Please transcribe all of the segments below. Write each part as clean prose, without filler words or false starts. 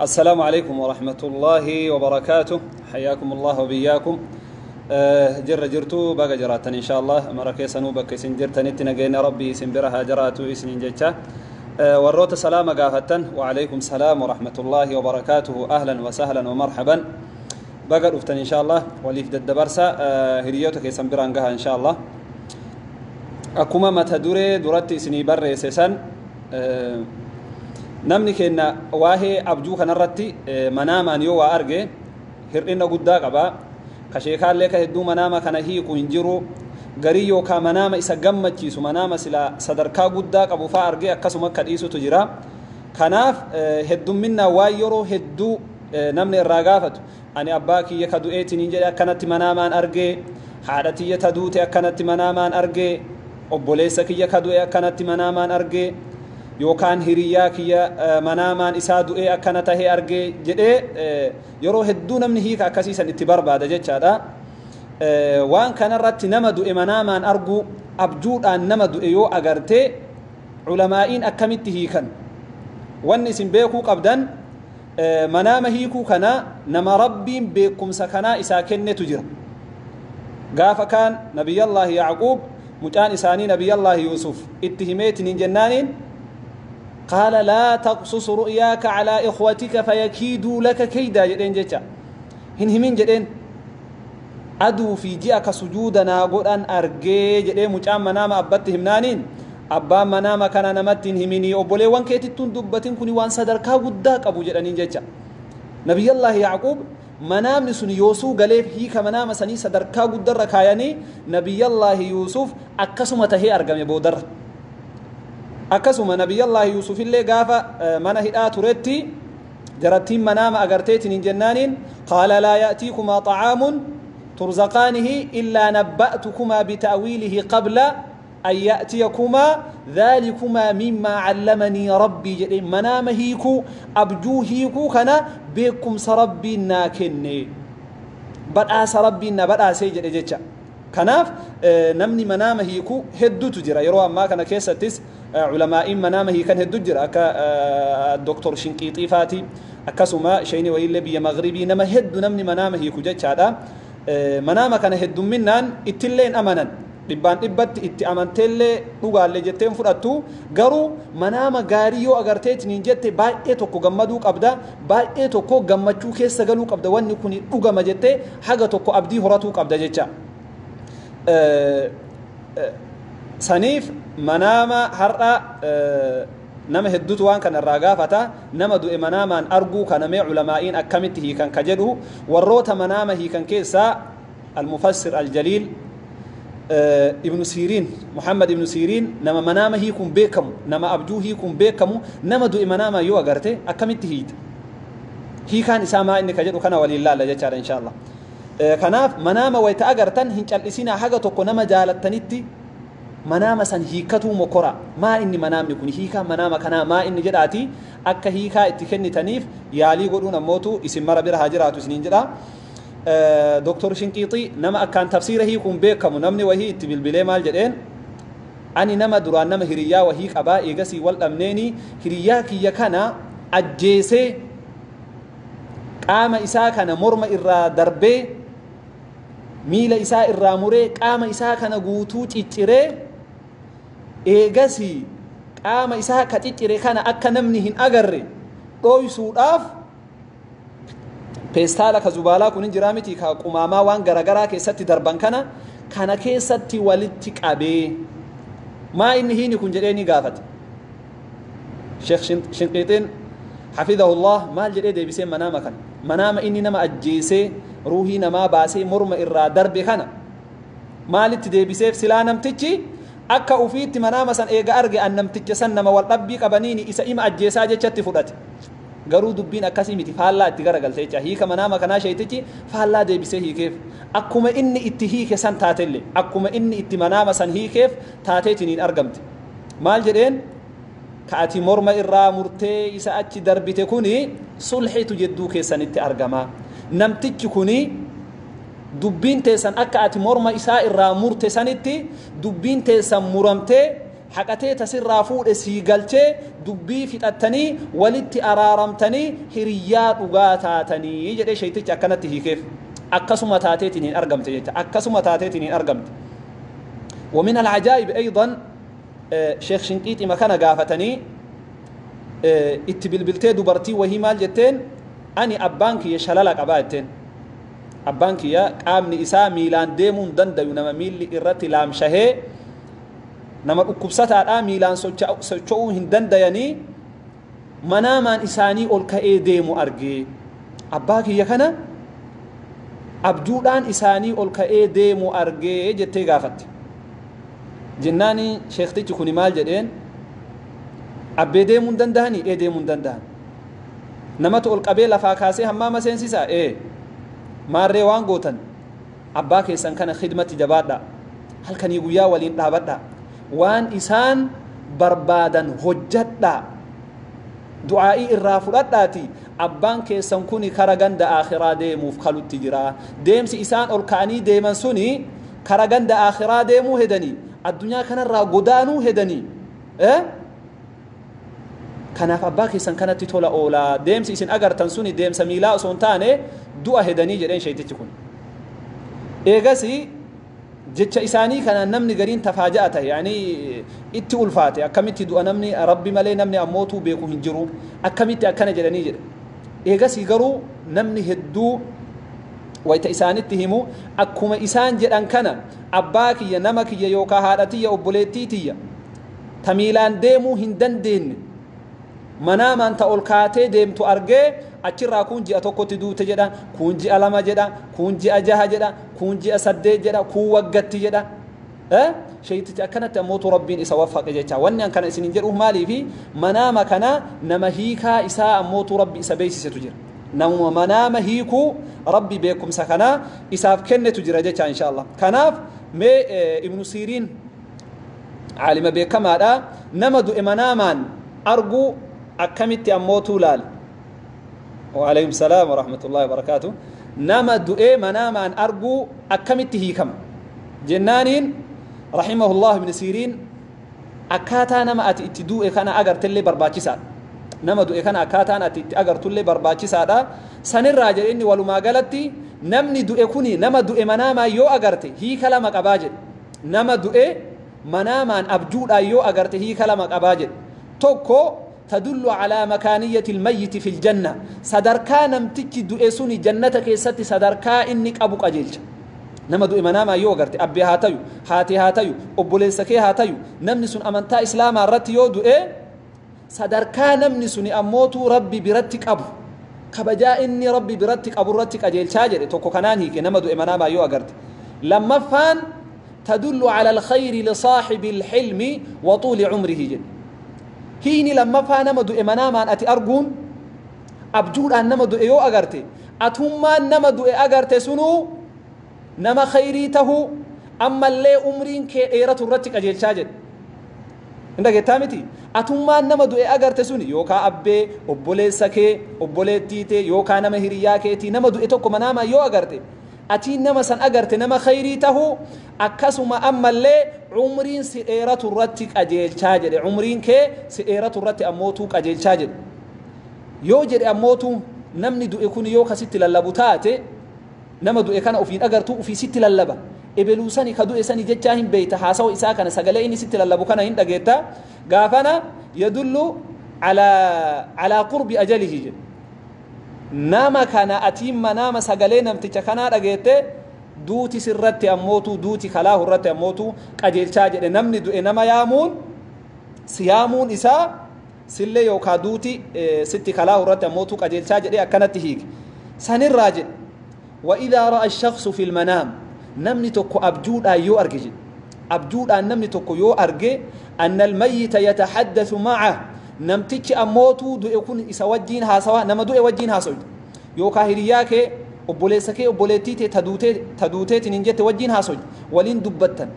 السلام عليكم ورحمة الله وبركاته، حياكم الله وبياكم. جر جرتو بقى جراتن إن شاء الله مركز نوبك سن جرتن اتنقين ربي سنبرها جراتو إسنين جتا. وروت سلام قافتن، وعليكم السلام ورحمة الله وبركاته، أهلا وسهلا ومرحبا. بقى رفتن إن شاء الله وليف دبرسا هريوتك سنبران إن شاء الله. Akkuma mata duree duratti isinii barreesse san, namni kenna waa'ee abjuu kanarratti manaamaan yoo waa arge hir'ina guddaa qaba. Ka sheekaallee ka hedduu manaama kana hiiku hin jiru. Garii yookaan manaama isa gammachiisu, manaama sila sadarkaa guddaa qabu faa arge akkasuma akka dhiisutu jira. Kanaaf heddumminaa waan yeroo hedduu namni irraa gaafatu, ani abbaa kiyya ka du'eetiin jedhe akkanatti manaamaan argee, haadha tiyya ta duute akkanatti manaamaan argee, obboleessa kiyya ka du'e akkanatti manaamaan argee, yookaan hiriyyaa kiyya manaamaan isaa du'e akkana tahee argee jedhee yeroo hedduu namni hiika akkasiisan itti barbaada jechaadha. Waan kanarratti nama du'e manaamaan arguu, abjuudhaan nama du'e yoo agartee culamaa'iin akkamitti hiikan? Wanni isin beekuu qabdan, manaama hiikuu kana nama Rabbiin beekumsa kanaa isaa kennetu jira. Gaafa kaan Nabiyyallaahi Yacquub mucaan isaanii Nabiyyallaahi Yuusuf itti himeetiin hin jennaaniin, قال لا تقصص رؤياك على إخوتك فيكيدوا لك كيدا jedheen jecha. Hin himin jedheen. Aduu fi ji'a ka sujuuda naa godhan argee jedhee mucaan manaama abbatti himnaaniin, abbaan manaama kana namatti hin himinii, obboleewwan keetittuun dubbatin, kuni waan sadarkaa guddaa qabu jedhaniin jecha. Nabiyyallaahi Yacquub manaamni sun yoosuu galeef, hiika manaama sanii sadarkaa guddarra kaayanii, Nabiyyallaahi Yuusuf akkasuma tahee argame boodarra. Akkasuma Nabiyyallaahi Yuusuf illee gaafa mana hidhaa turetti jarattiin manaama agarteetiin hin jennaaniin, قال لا يأتيكما طعام ترزقانه إلا نبأتكما بتأويله قبل أن يأتيكما ذلكما مما علمني ربي jedhe. Manaama hiikuu, abjuu hiikuu kana beekumsa Rabbiin naa kenne, badhaasa Rabbiin na badhaasee jedhe jecha. Kanaaf namni manaama hiikuu hedduutu jira. Yeroo ammaa kana keessattis culamaa'iin manaama hiikan hedduu jira, akka Doktor Shinqiixii faati, akkasuma shayni wayiillee biyya Maghribii, nama hedduu namni manaama hiiku jechaadha. Manaama kana heddumminaan ittillee hin amanan, dhibbaan dhibbatti itti amanteellee dhugaallee jetteen fudhattu. Garuu manaama gaarii yoo agarteetiin hin jette baay'ee tokko gammaduu qabda, baay'ee tokko gammachuu keessa galuu qabda, wanni kun dhugama jettee haga tokko abdii horatuu qabda jecha. Saniif manaama har'a nama hedduutu waan kana irraa gaafata. Nama du'e manaamaan arguu kana mee culamaa'iin akkamitti hiikan ka jedhu, warroota manaama hiikan keessaa المفسر الجليل ابن سيرين، محمد ابن سيرين، nama manaama hiikuun beekamu, nama abjuu hiikuun beekamu. Nama du'e manaama yoo agarte akkamitti hiita, hiikaan isaa maa inni ka jedhu kana waliin laalla jechaadha insha Allah. Kanaaf manaama wayta agartan hin cal'isinaa, haga tokko nama jaalattanitti manaama san hiikkatuu mokora. Maa inni manaamni kun, hiikaa manaama kanaa maa inni jedhaati akka hiikaa itti kennitaniif yaalii godhuun ammootu isin mara bira haa jiraatu isiniin jedha. Doktor Shinqiixii nama akkaan tafsiira hiikuun beekamu, namni wahii itti bilbilee maal jedheen? Ani nama duraan nama hiriyyaa wahii qabaa, eegasii wal dhabneeni hiriyyaa kiyya kana ajjeesee, qaama isaa kana morma irraa darbee, miila isaa irraa muree, qaama isaa kana guutuu cicciree, eegasii qaama isaa ka ciccire kana akka namni hin agarre dhooysuudhaaf peestaala ka zubaalaa kun hin jiraa miti, ka qumaamaa waan garagaraa keessatti darban kana keessatti walitti qabee, maa inni hiini kun jedhee ni gaafate. Sheekh Shinqiixiin حفظه الله maal jedhee deebisee manaama kana? Manaama inni nama ajjeesee, ruuhii namaa baasee, morma irraa darbe kana maalitti deebiseef? Silaa namtichi akka ufiitti manaama san eega arge, an namticha san nama wal dhabbii qabaniini isa ima ajjeesaa jechatti fudhate. Garuu dubbiin akkasii miti, faallaa itti garagalte jecha. Hiika manaama kanaa sheeytichi faallaa deebisee hiikeef. Akkuma inni itti hiike san taatelle, akkuma inni itti manaama san hiikeef taateetiniin argamte. Maal jedheen? Ka ati morma irraa murtee isa achi darbite kuni sulxiitu jedduu keessanitti argama. Namtichi kuni dubbiin teessan akka ati morma isaa irraa murte sanitti dubbiin teessan muramtee Haqatee tasirraa fuudhe sii galchee dubbii fixattanii walitti araaramtanii hiriyyaa dhugaa taatanii jedhee sheeytichi akkanatti hiikeef. Akkasuma taateetiin hin argamte jecha, akkasuma taateetiin hin argamte. ومن العجائب أيضا شيخ شنقيطي مكان قافتني itti bilbiltee dubartii wahii maal jetteen? Ani abbaan kiyya shalala qabaa jetteen. Abbaan kiyya qaamni isaa miilaan deemuu hin dandayu, nama miilli irratti laamshahee, nama dhukkubsataadha, miilaan socho'uu hin dandayanii. Manaamaan isaanii ol ka'ee deemu argee, abbaa kiyya kana abjuudhaan isaanii ol ka'ee deemu argee jettee gaafatte. Jennaani sheektichi kuni maal jedheen? Abbee deemuu hin dandahanii? Ee, deemuu hin dandahan. Namatu ol qabee lafaa kaasee hammaama seensisaa? Ee. Maarree waan gootan, abbaa keessan kana khidmatti jabaadha, halkanii guyyaa waliin dhaabadha, waan isaan barbaadan hojjadha, du'aa'ii irraa fudhadhaati. Abbaan keessan kuni kara ganda aakhiraa deemuuf kalutti jira. Deemsi isaan ol ka'anii deeman suni kara ganda aakhiraa deemuu hedanii, addunyaa kanarraa godaanuu hedanii. Kanaaf abbaa keessan kanatti tola oolaa. Deemsi isin agartan suni deemsa miilaa osoo hin taane du'a hedanii jedheen sheeytichi kun. Eegasi jecha isaanii kanaan namni gariin tafaaja'a tahe, yani itti ulfaate. Akkamitti du'a namni rabbi malee namni ammootuu beeku hin jiru, akkamitti akkana jedhanii jedhe. Eegasii garuu namni hedduu wayta isaanitti himu, akkuma isaan jedhan kana abbaa kiyya, nama kiyya, yookaa haadha tiyya, obboleettii tiyya ta miilaan deemuu hin dandeenye manaamaan ta ol kaatee deemtu argee, achirraa kun ji'a tokkotti duute jedha, kun ji'a 2 jedha, kun ji'a 6 jedha, kun ji'a 8 jedha, kun waggatti jedha. Sheeytichi akkanatti ammootu rabbiin isa waffaqe jecha. Wanni an kana isinin jedhuuf maaliifi? Manaama kana nama hiikaa isaa ammootu rabbi isa beeksisetu jira. Namuma manaama hiikuu rabbi beekumsa kana isaaf kennetu jira jecha, insha Allah. Kanaaf mee Ibnu Siiriin caalima beekamaadha, nama du'e manaamaan arguu akkamitti ammootuu laal. وعليكم السلام ورحمة الله وبركاته. Nama du'ee manaamaan arguu akkamitti hiikama jennaaniin, رحمه الله ibn Siiriin, akkaataa nama ati itti du'e kana agartellee barbaachisaadha, nama du'e kana akkaataan ati itti agartullee barbaachisaadha. Sanirraa jedhe inni, walumaa galatti namni du'e kuni, nama du'e manaamaan yoo agarte hiika lama qabaa jedhe. Nama du'e manaamaan abjuudhaan yoo agarte hiika lama qabaa jedhe. Tokko, تدل على مكانية الميت في الجنة، sadarkaa namtichi du'e suni jannata keessatti sadarkaa inni qabu qajeelcha. Nama du'e manaamaa yoo agarte, abbee haa tayu, haatee haa tayu, obboleessa kee haa tayu, namni sun amantaa islaamaa irratti yoo du'e, sadarkaa namni suni ammootuu rabbi biratti qabu, kabajaa inni rabbi biratti qabu irratti qajeelchaa jedhe. Tokko kanaan hiike nama du'e manaamaa yoo agarte. Lammaffaan, تدل على الخير لصاحب الحلم وطول عمره jedhe. Hiini lammaffaa, nama du'e manaamaan ati arguun, abjuudhaan nama du'e yoo agarte, atummaan nama du'e agarte sunuu nama khayrii tahuu, ammallee umriin kee dheeratu irratti qajeelchaa jedhe. Hin dhageettaa miti? Atummaan nama du'e agarte suni, yookaa abbee, obboleessa kee, obboleettii tee, yookaa nama hiriyaa keetii, nama du'e tokko manaamaan yoo agarte, atiin nama san agarte nama khayrii tahuu, akkasuma ammallee umriin si dheeratu irratti qajeelchaa jedhe. Umriin kee si dheeratu irratti ammootuu qajeelchaa jedhe. Yoo jedhe ammootuu namni du'e kun yoo kasitti lallabu taate, nama du'e kana ofiin agartuu ofii sitti lallaba, ebeluu sani ka du'e sani jechaa hin beeyta, haasawa isaa kana, sagalee inni sitti lallabu kana hin dhageetta. Gaafana يدل على قرب أجله jedhe. Nama kana atiin manaama sagalee namticha kanaa dhageette, duuti sirratti ammootu, duuti kalaahu irratti ammootu qajeelchaa jedhe. Namni du'e nama yaamuun, si yaamuun isaa sillee yookaa duuti sitti kalaahu irratti ammootu qajeelchaa jedhe. Akkanatti hiike. Sanirraa jedhe, وإذا رأى الشخص في المنام, namni tokko abjuudhaan yoo arge jedhe, abjuudhaan namni tokko yoo arge, أن الميت يتحدث معه, namtichi ammootuu du'e kun isa wajjiin haasawa, nama du'e wajjiin haasawu, yookaa hiriyaa kee, obboleessa kee, obboleettii tee ta duuteetiin hin jette wajjiin haasawu, waliin dubbattan,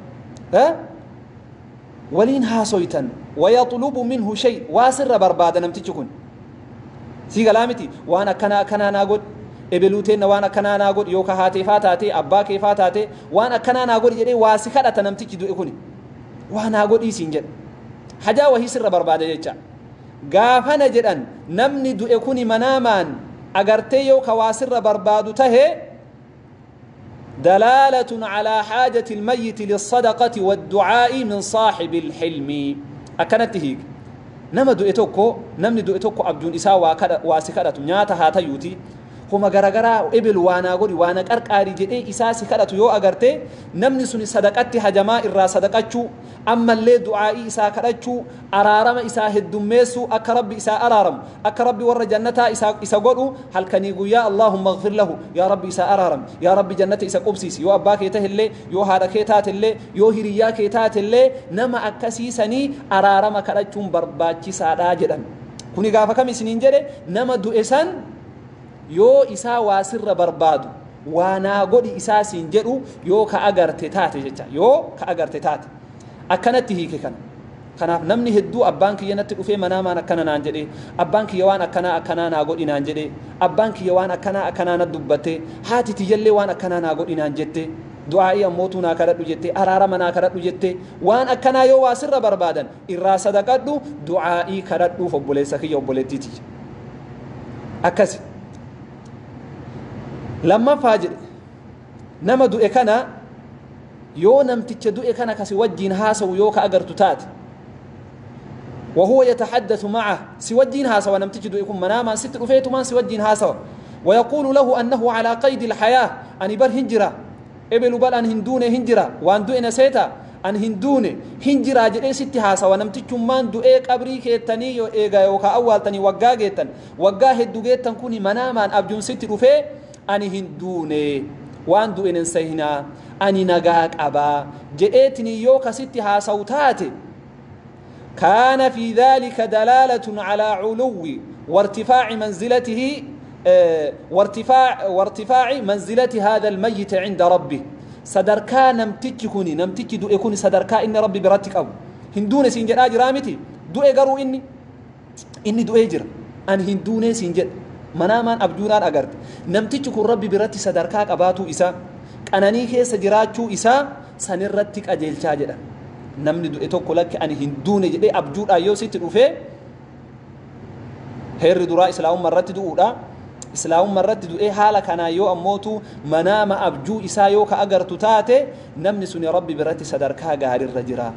waliin haasoytan, ويطلب منه شيء, waa sirra barbaada namtichi kun. Sii galaa miti? Waan akkanaa akkanaa naa godhi, ebeluuteenna waan akkanaa naa godhi, yookaan haateefaa taate, abbaa keefaa taate, waan akkanaa naa godhi jedhee waa si kadhata. Namtichi du'e kuni waa naa godhii siin jedha. Hajaa wahii sirra barbaada jecha. Gaafana jedhan namni du'e kuni manaamaan agartee yoo ka waa sirra barbaadu tahe دلالة على حاجة الميت للصدقة والدعاء من صاحب الحلم. أكنت هيك نما دوئتوكو نمني دوئتوكو أبجون إسا واسكرة نياتا هاتا يوتي هما غرغرا إبل وانا غوري وانا قرقاري جدي إسا سكرة يو أغرتي نمني سني صدقتي هجما إرا صدقتشو أما اللي دعائي إسا كرتشو أرارم إسا هدميسو أكرب إسا أرارم أكرب ور جنتا إسا قولو هل كان يا اللهم اغفر له يا رب إسا أرارم يا رب جنة إسا قبسيس يو أباك يتهلي يو هاركيتات اللي يو هرياكيتات اللي نما أكسيسني أرارم كرتشو برباتشي سادا جدا كوني غافا كم سنين جري نما دوئسان yoo isaa waa sirra barbaadu waa naa godhi isaa siin jedhu yoo ka agarte taate jecha yoo ka agarte taate akkanatti hiike kana. Kanaaf namni hedduu abbaan kiyya natti dhufee manaamaan akkana naan jedhee abbaan kiyya waan akkanaa akkanaa naa godhi naan jedhee abbaan kiyya waan akkanaa akkanaa na dubbatte haati tiyyallee waan akkanaa naa godhi naan jette du'aa'ii ammootuu naa kadhadhu jette araarama naa kadhadhu jette waan akkanaa yoo waa sirra barbaadan irraa sadaqadhu du'aa'ii kadhadhuuf obboleessa kiyya obboleettiiti akkasi. Lammaffaa jedhe nama du'e kana yoo namticha du'e kana kasi wajjiin haasawu yoo ka agartu taate وهو يتحدث معه سوجين هاسوا نمتج du'e kun manaamaan sitti dhufeetumaan si wajjiin haasawa ويقول له أنه على قيد الحياة أني بر هنجرة إبلو بل أن هندون هنجرة وأن du'e نسيتا أن هندون هنجرة jedhee sitti haasawa namtichummaan du'ee qabrii keettanii yoo eegaa yookaan awwaaltanii waggaa geettan waggaa hedduu geettan kuni manaamaan abjuun sitti dhufee ani hinduune waan du'een sahinaa ani nagaa qabaa jedheetini yoo kasitti haasawu taate كان في ذلك دلالة على علو وارتفاع منزلته وارتفاع منزلة هذا الميت عند ربه. صدركا نمتكوني نمتك دوئكوني صدركا إن ربي برتك أو هندوني سنجد أجرامتي دوئ قروا إني دوئ جر أن هندوني سنجد manaamaan abjuudhaan agarte namtichi kun rabbi biratti sadarkaa qabaatuu isaa qananii keessa jiraachuu isaa sanirratti qajeelchaa jedha. Namni du'e tokko lakki ani hin duune jedhee abjuudhaan yoo sitti dhufee heerri duraa islaamummaa irratti du'uudha. Islaamummaa irratti du'ee haala kanaa yoo ammootu manaama abjuu isaa yoo ka agartu taate namni suni rabbi biratti sadarkaa gaariirra jira.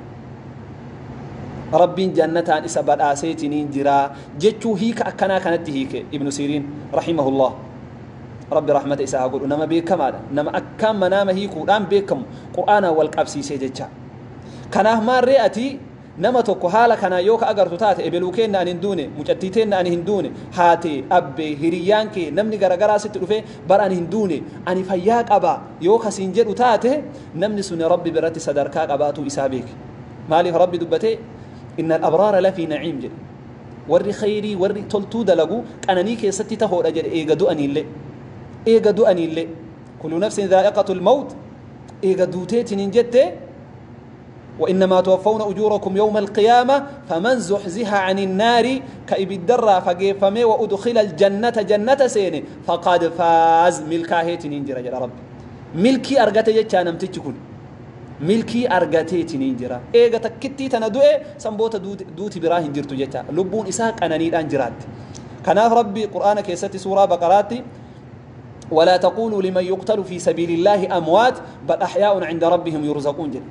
Rabbiin jannataan isa badhaaseetiniin jira jechuu hiika akkanaa kanatti hiike Ibnu Siriin rahimahullah. Rabbi rahmata isaa haa godhu nama beekamaadha nama akkaan manaama hiikuudhaan beekamu qur'aanaan wal qabsiisee jecha. Kanaaf maarree ati nama tokko haala kanaa yoo ka agartu taate ebeluu keenna ani hin duune mucattii teenna ani hin duune haatee abbee hiriyyaan kee namni garagaraa sitti dhufee bara ani hin duune ani fayyaa qaba yoo kasiin jedhu taate namni suni rabbi biratti sadarkaa qabaatuu isaa beeke. Maaliif rabbi dubbatee إن الأبرار لفي نعيم جل وري خيري وري تلتو دلقو قناني كيستي تهور أجل إيغا دؤني اللي إيغا دؤني اللي كل نفس ذائقة الموت إيغا دوتيت ننجت وإنما توفون أجوركم يوم القيامة فمن زحزح عن النار كإب الدرة فقيفمي وأدخل الجنة جنة سيني فقد فاز ملكاهيت ننجر جل رب ملكي أرغتي جتشانم تجكون milkii argateetiniin jira eega takkittii tana du'e sanboota duuti biraa hin jirtu jecha lubbuun isaa qananiidhaan jiraatti. Kanaaf rabbi qur'aana keessatti suuraa baqaraatti ولا تقولوا لمن يقتل في سبيل الله أموات بل أحياء عند ربهم يرزقون jedhe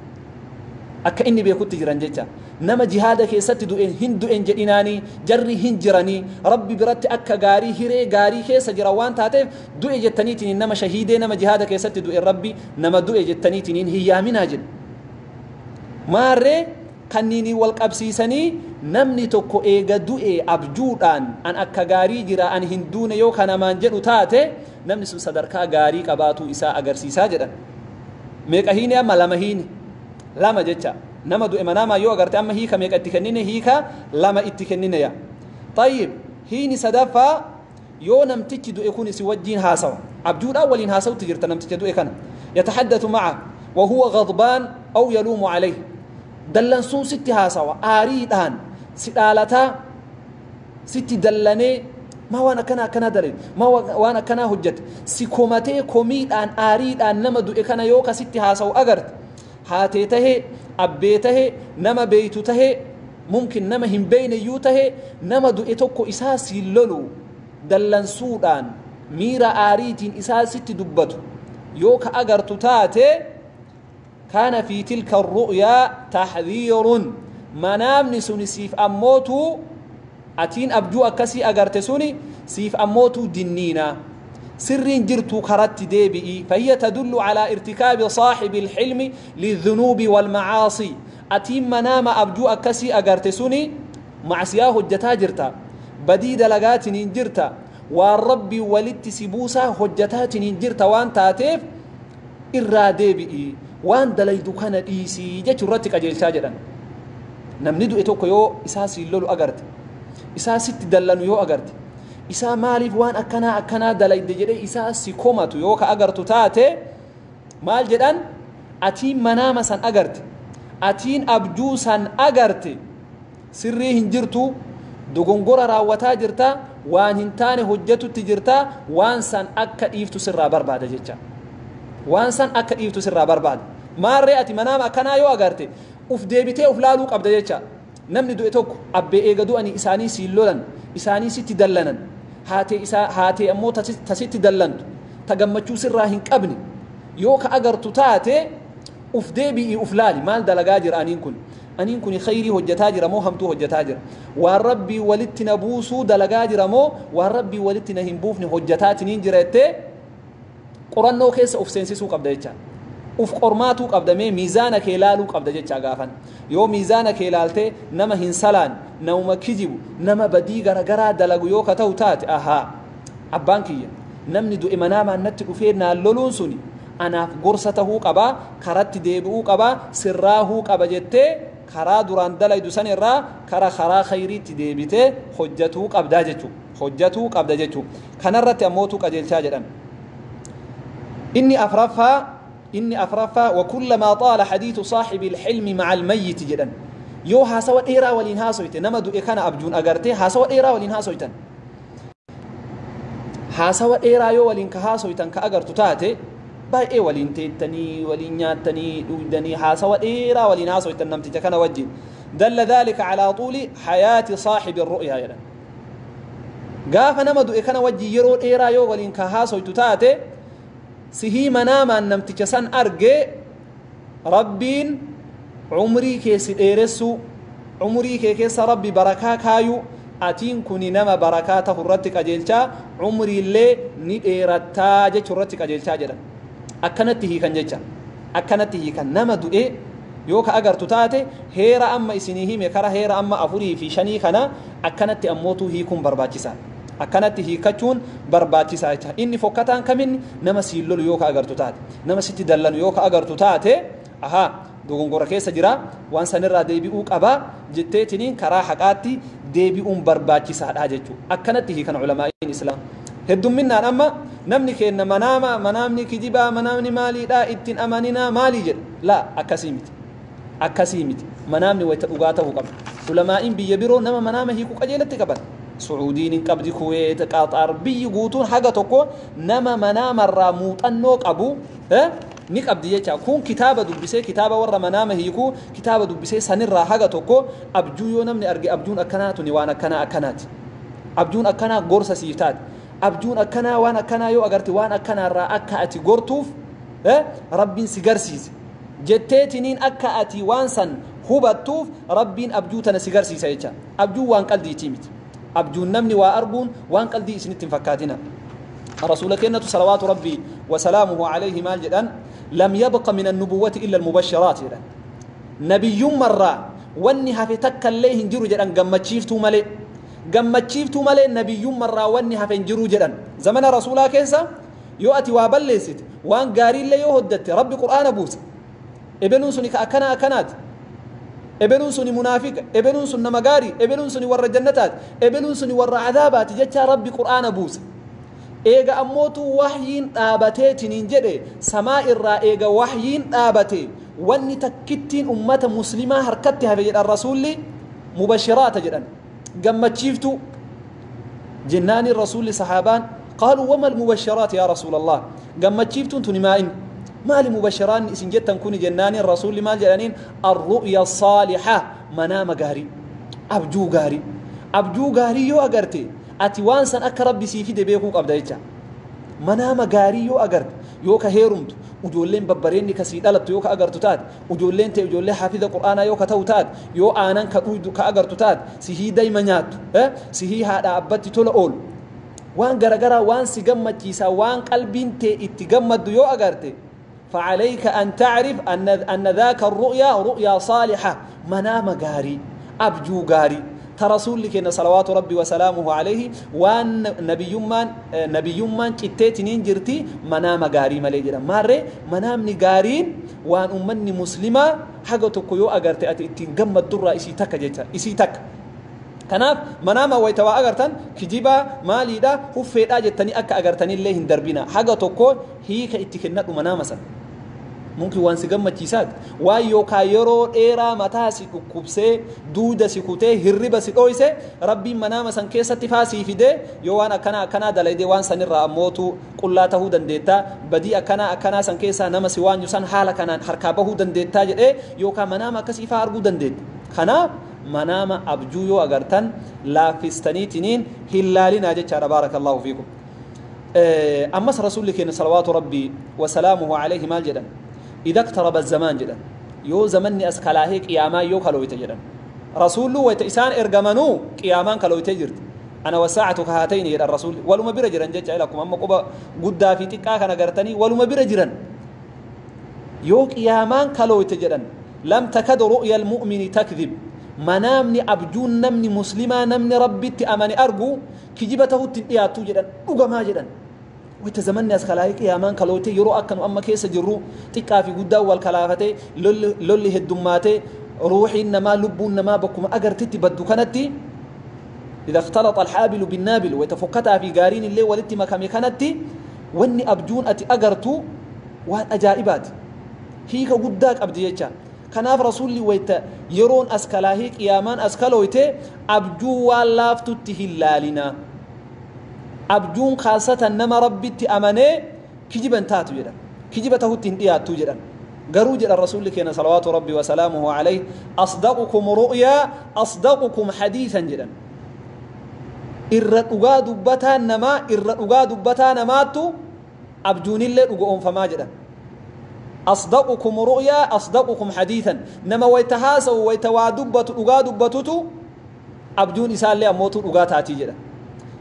akka inni beekutti jiran jecha nama jihaada keessatti du'een hin du'en jedhinaanii jarri hin jiranii rabbi biratti akka gaarii hiree gaarii keessa jira waan taateef du'e jettaniitiin nama shahiidee nama jihaada keessatti du'e rabbi nama du'e jettaniitiin hin yaaminaa jedhe. Maarree kanniinii wal qabsiisanii namni tokko eega du'e abjuudhaan an akka gaarii jira an hin duune yoo kanamaan jedhu taate namni sun sadarkaa gaarii qabaatuu isaa agarsiisaa jedhan. Meeqa hiine amma lama hiine lama jecha nama du'e manaamaa yoo agarte amma hiika meeqa itti kennine hiika lama itti kennine ya. Tayyib hiini sadaffaa yoo namtichi du'e kun si wajjiin haasawa abjuudhaan waliin haasawutti jirta namticha du'e kana yatahaddathu ma'a wa huwa ghadbaan aw yaluumu alayhi dallansuun sitti haasawa aariidhaan si dhaalataa sitti dallanee maa waan akkanaa akkanaa dalee maa waan akkanaa hojjete si komatee komiidhaan aariidhaan nama du'e kana yoo ka sitti haasawu agarte haatee tahee abbee tahee nama beeytu tahee Mumkin nama hin beeyne iyyuu tahe nama du'e tokko isaa siin lolu dallansuudhaan miira aariitiin isaa sitti dubbatu yoo ka agartu taate, kaana fi tilka ru'yaa taxdiirun, manaamni suni siif ammootu atiin abjuu akkasii agarte suni siif ammootu dinniina, sirriin jirtu karatti deebi'i. Fahiya tadullu calaa irtikaabi saaxibi ilxilmi lidhunuubi walmacaasi. Atiin manaama abjuu akkasii agarte suni macsiyaa hojjataa jirta, badii dalagaatiniin jirta, waan Rabbii walitti si buusaa hojjataatiniin jirta waan taateef irraa deebi'i, waan dalaydu kana dhiisii jechuu irratti qajeelchaa jedhan. Namni du'e tokko yoo isaa siin lolu agarte, isaa sitti dallanu yoo agarte, isaa maaliif waan akkanaa akkanaa dalayde jedhee isaa si komatu yoo ka agartu taate, maal jedhan? Atiin manaama san agarte, atiin abjuu san agarte sirrii hin jirtu, dogongora raawwataa jirta, waan hin taane hojjetutti jirta, waan san akka dhiiftu sirraa barbaada jecha. Waan san akka dhiiftu sirraa barbaada. Maarree ati manaama akkanaa yoo agarte uf deebitee uf laaluu qabda jecha. Namni du'e tokko abbee eega du'anii isaanii siin lolan, isaanii sitti dallanan, haatee isaa haatee ammoo tasitti dallantu ta gammachuu sirraa hin qabne yoo ka agartu taate, uf deebi'ii uf laali. Maal dalagaa jira aniin kun? Aniin kun khayrii hojjetaa jira moo hamtuu hojjetaa jira? Waan Rabbii walitti na buusuu dalagaa jira moo waan Rabbii walitti na hin buufne hojjetaatiniin jira jettee qorannoo keessa uf seensisuu qabda jecha. Uf qormaatuu qabda, mee miizaana kee laaluu qabda jecha. Gaafan yoo miizaana kee laaltee nama hin salaan, namuma kijibu, nama badii garagaraa dalagu yoo ka ta'u taate, ahaa, abbaan kiyya namni du'e manaamaan natti dhufee naan loluun suni anaaf gorsa tahuu qabaa, karatti deebi'uu qabaa, sirraahuu qaba jettee karaa duraan dalaydu san irraa kara karaa khayriitti deebitee hojjatuu qabdaa jechuu, hojjatuu qabda jechuu. Kanarratti ammootu qajeelchaa jedhan. Inni afraffaa وكلما طال حديث صاحب الحلم مع الميت jedhan. Yoo haasawa dheeraa waliin haasoyte, nama du'e kana abjuun agartee haasawa dheeraa waliin haasoytan, haasawa dheeraa yoo waliin ka haasoytan ka agartu taate, baay'ee waliin teettanii, waliin nyaattanii dhugdanii, haasawa dheeraa waliin haasoytan namticha kana wajjin, دل ذلك على طول حياة صاحب الرؤيا jedhan. Gaafa nama du'e kana wajjin yeroo dheeraa yoo waliin ka haasoytu taate, sihii manaamaan namticha san argee, Rabbiin umrii kee si dheeressuu, umrii kee keessa Rabbi barakaa kaayuu, atiin kuni nama barakaa tahu irratti qajeelchaa, umriillee ni dheerattaa jechuu irratti qajeelchaa jedhan. Akkanatti hiikan jecha, akkanatti hiikan. Nama du'e yoo ka agartu taate, heera amma isinii hime kara heera amma afurii fi shanii kana akkanatti ammootuu hiikuun barbaachisaa, akkanatti hiikachuun barbaachisaa jecha. Inni fokkataan kaminni nama siin lolu yoo ka agartu taate, nama sitti dallanu yoo ka agartu taate, ahaa, dogongora keessa jira, waan sanirraa deebi'uu qabaa jetteetiniin karaa haqaatti deebi'uun barbaachisaadha jechuudha. Akkanatti hiikan ulamaa'iin Islaam heddumminnaan. Amma namni kenna manaama, manaamni kijibaa, manaamni maaliidha, ittiin amaninaa maalii jedha. Laa, akkasii miti, akkasii miti. Manaamni wayita dhugaa ta'uu qaba. Ulamaa'iin biyya biroo nama manaama hiikuu qajeelatti qaban. Sucuudiin hin qabdi, Kuweet, Qaxaar, biyyi guutuun haga tokko nama manaamarraa muuxannoo qabu ni qabdi jecha. Kun kitaaba dubbisee, kitaaba warra manaama hiikuu kitaaba dubbisee, sanirraa haga tokko abjuu yoo namni arge, abjuun akkanaa tuni waan akkanaa akkanaati, abjuun akkanaa gorsa siif taate, abjuun akkanaa waan akkanaa yoo agarte waan akkanaarraa akka ati gortuuf Rabbiin si garsiise jetteetiniin akka ati waan san hubattuuf Rabbiin abjuu tana si garsiisa jecha. Abjuun waan qaldiitii miti. Abjuun namni waa arguun waan qaldii isinitti hin fakkaatina. Rasuula kennatu صلوات ربي وسلامه عليه maal jedhan? لم يبق من النبوة إلا المبشرات jedhan. Nabiyyummarraa wanni hafe takka illee hin jiru jedhan, gammachiiftuu malee. Gammachiiftuu malee nabiyyummarraa wanni hafe hin jiru jedhan. Zamana rasuulaa keessa yoo ati waa balleessite, waan gaariillee yoo hojjatte, Rabbi Qur'aana buuse. Ebeluun suni ka akkanaa akkanaati, ebeluun suni munaafiqa, ebeluun sun nama gaarii, ebeluun suni warra jannataati, ebeluun suni warra cadaabaati jechaa Rabbi Qur'aana buuse. Eega ammootu wahyiin dhaabateetiniin jedhe, samaa irraa eega wahyiin dhaabate, wanni takkittiin ummata Muslimaa harkatti hafe jedhan rasuulli mubashiraata jedhan, gammachiiftuu jennaani. Rasuulli sahaabaan قالوا وما المبشرات يا رسول الله? Gammachiiftuun tuni maa inni maali, mubashiraanni isin jettan kuni jennaaniin, rasuulli maal jedhaniin? الرؤيا الصالحة, manaama gaarii. Abjuu gaarii. Abjuu gaarii yoo agarte ati waan san akka rabbi sii fide beekuu qabda jecha. Manaama gaarii yoo agarte yoo ka heerumtu ujoolleen babbareenni ka sii dhalattu yoo ka agartu taate ujoolleen ta'e ijoollee hafiza qur'aanaa yoo ka ta'u taate yoo aanan ka dhuydu ka agartu taate sihii dayma nyaattu sihii haadha abbatti tola oolu waan garagaraa waan si gammachiisaa waan qalbiin tee itti gammaddu yoo agarte فعليك أن تعرف أن ذاك الرؤيا رؤيا صالحة منام غاري أبجو غاري ترسول لك صلوات ربي وسلامه عليه وان نبي من كتيتنين جرتي منام غاري مالي جرا ماره منام نغارين وان أمني مسلمة حاجة تكيو أغرتي أتي اتين قمت درة إسي تك جيتا إسي تك كناف منام ويتوا أغرتن كجيبا مالي دا هفيد أجتني أكا أغرتني اللي هندربنا حاجة تكو هي كإتكنت منام سن ممكن وان سجمة جساد وايو كايرو إيرا متاسي كوبسة دودة سكوتة هربة سكويسة ربي منام سن كيسة تفاسي في ده يوانا كنا كنا دلائد وان سنرى موتو قلاته دندتا بدي أكنا أكنا سن كيسة نما سوان يسان حالة كنا حركابه دندتا جد يوكا منام كسيفة أرجو دندت كنا منام أبجويو أجرتن لا فستني تنين هلالين أجت بارك الله فيكم. أمس رسولك صلوات ربي وسلامه عليه مال جدا إذا اقترب الزمان جدا يو زمني أسكالاهي قياما يو كالويت جدا رسوله ويتإسان إرجمنو قياما كالويت جرت أنا وساعتك هاتين يا الرسول ولما برجرا جت لكم أما قبا قدا في تكا كان قرتني ولما برجرا يو قياما كالويت جدا لم تكد رؤيا المؤمن تكذب منامني أبجون نمني مسلمة نمني ربي تأمني أرجو كجبته تنقياتو جدا أجما جدا ويتزمني أسخلايك يا مان كلوتي يرو أكنو أما كيس جرو تكافي قدا والكلافتي لولي هدماتي روحي إنما لبو إنما بكم أجر تتي بدو كانتي إذا اختلط الحابل بالنابل ويتفكتها في قارين اللي ولتي مكامي كانتي واني أبجون أتي أجرتو وان أجائبات هيك قداك أبديتشا كناف رسولي ويت يرون أسكلاهيك يا مان أسكالويتي أبجو ولافتو تهلالنا أبجون خاصة نما ربي تأمني كجبا تاتو جدا كجبا تهوتين إياتو جدا قروا جدا الرسول كان صلوات ربي وسلامه عليه أصدقكم رؤيا أصدقكم حديثا جدا إرقا دبتا نما إرقا دبتا نماتو أبجون اللي رقوهم فما جدا أصدقكم رؤيا أصدقكم حديثا نما ويتهاسوا ويتوادبت رقا دبتوتو أبجون إسال لي أموتو رقا تاتي جدا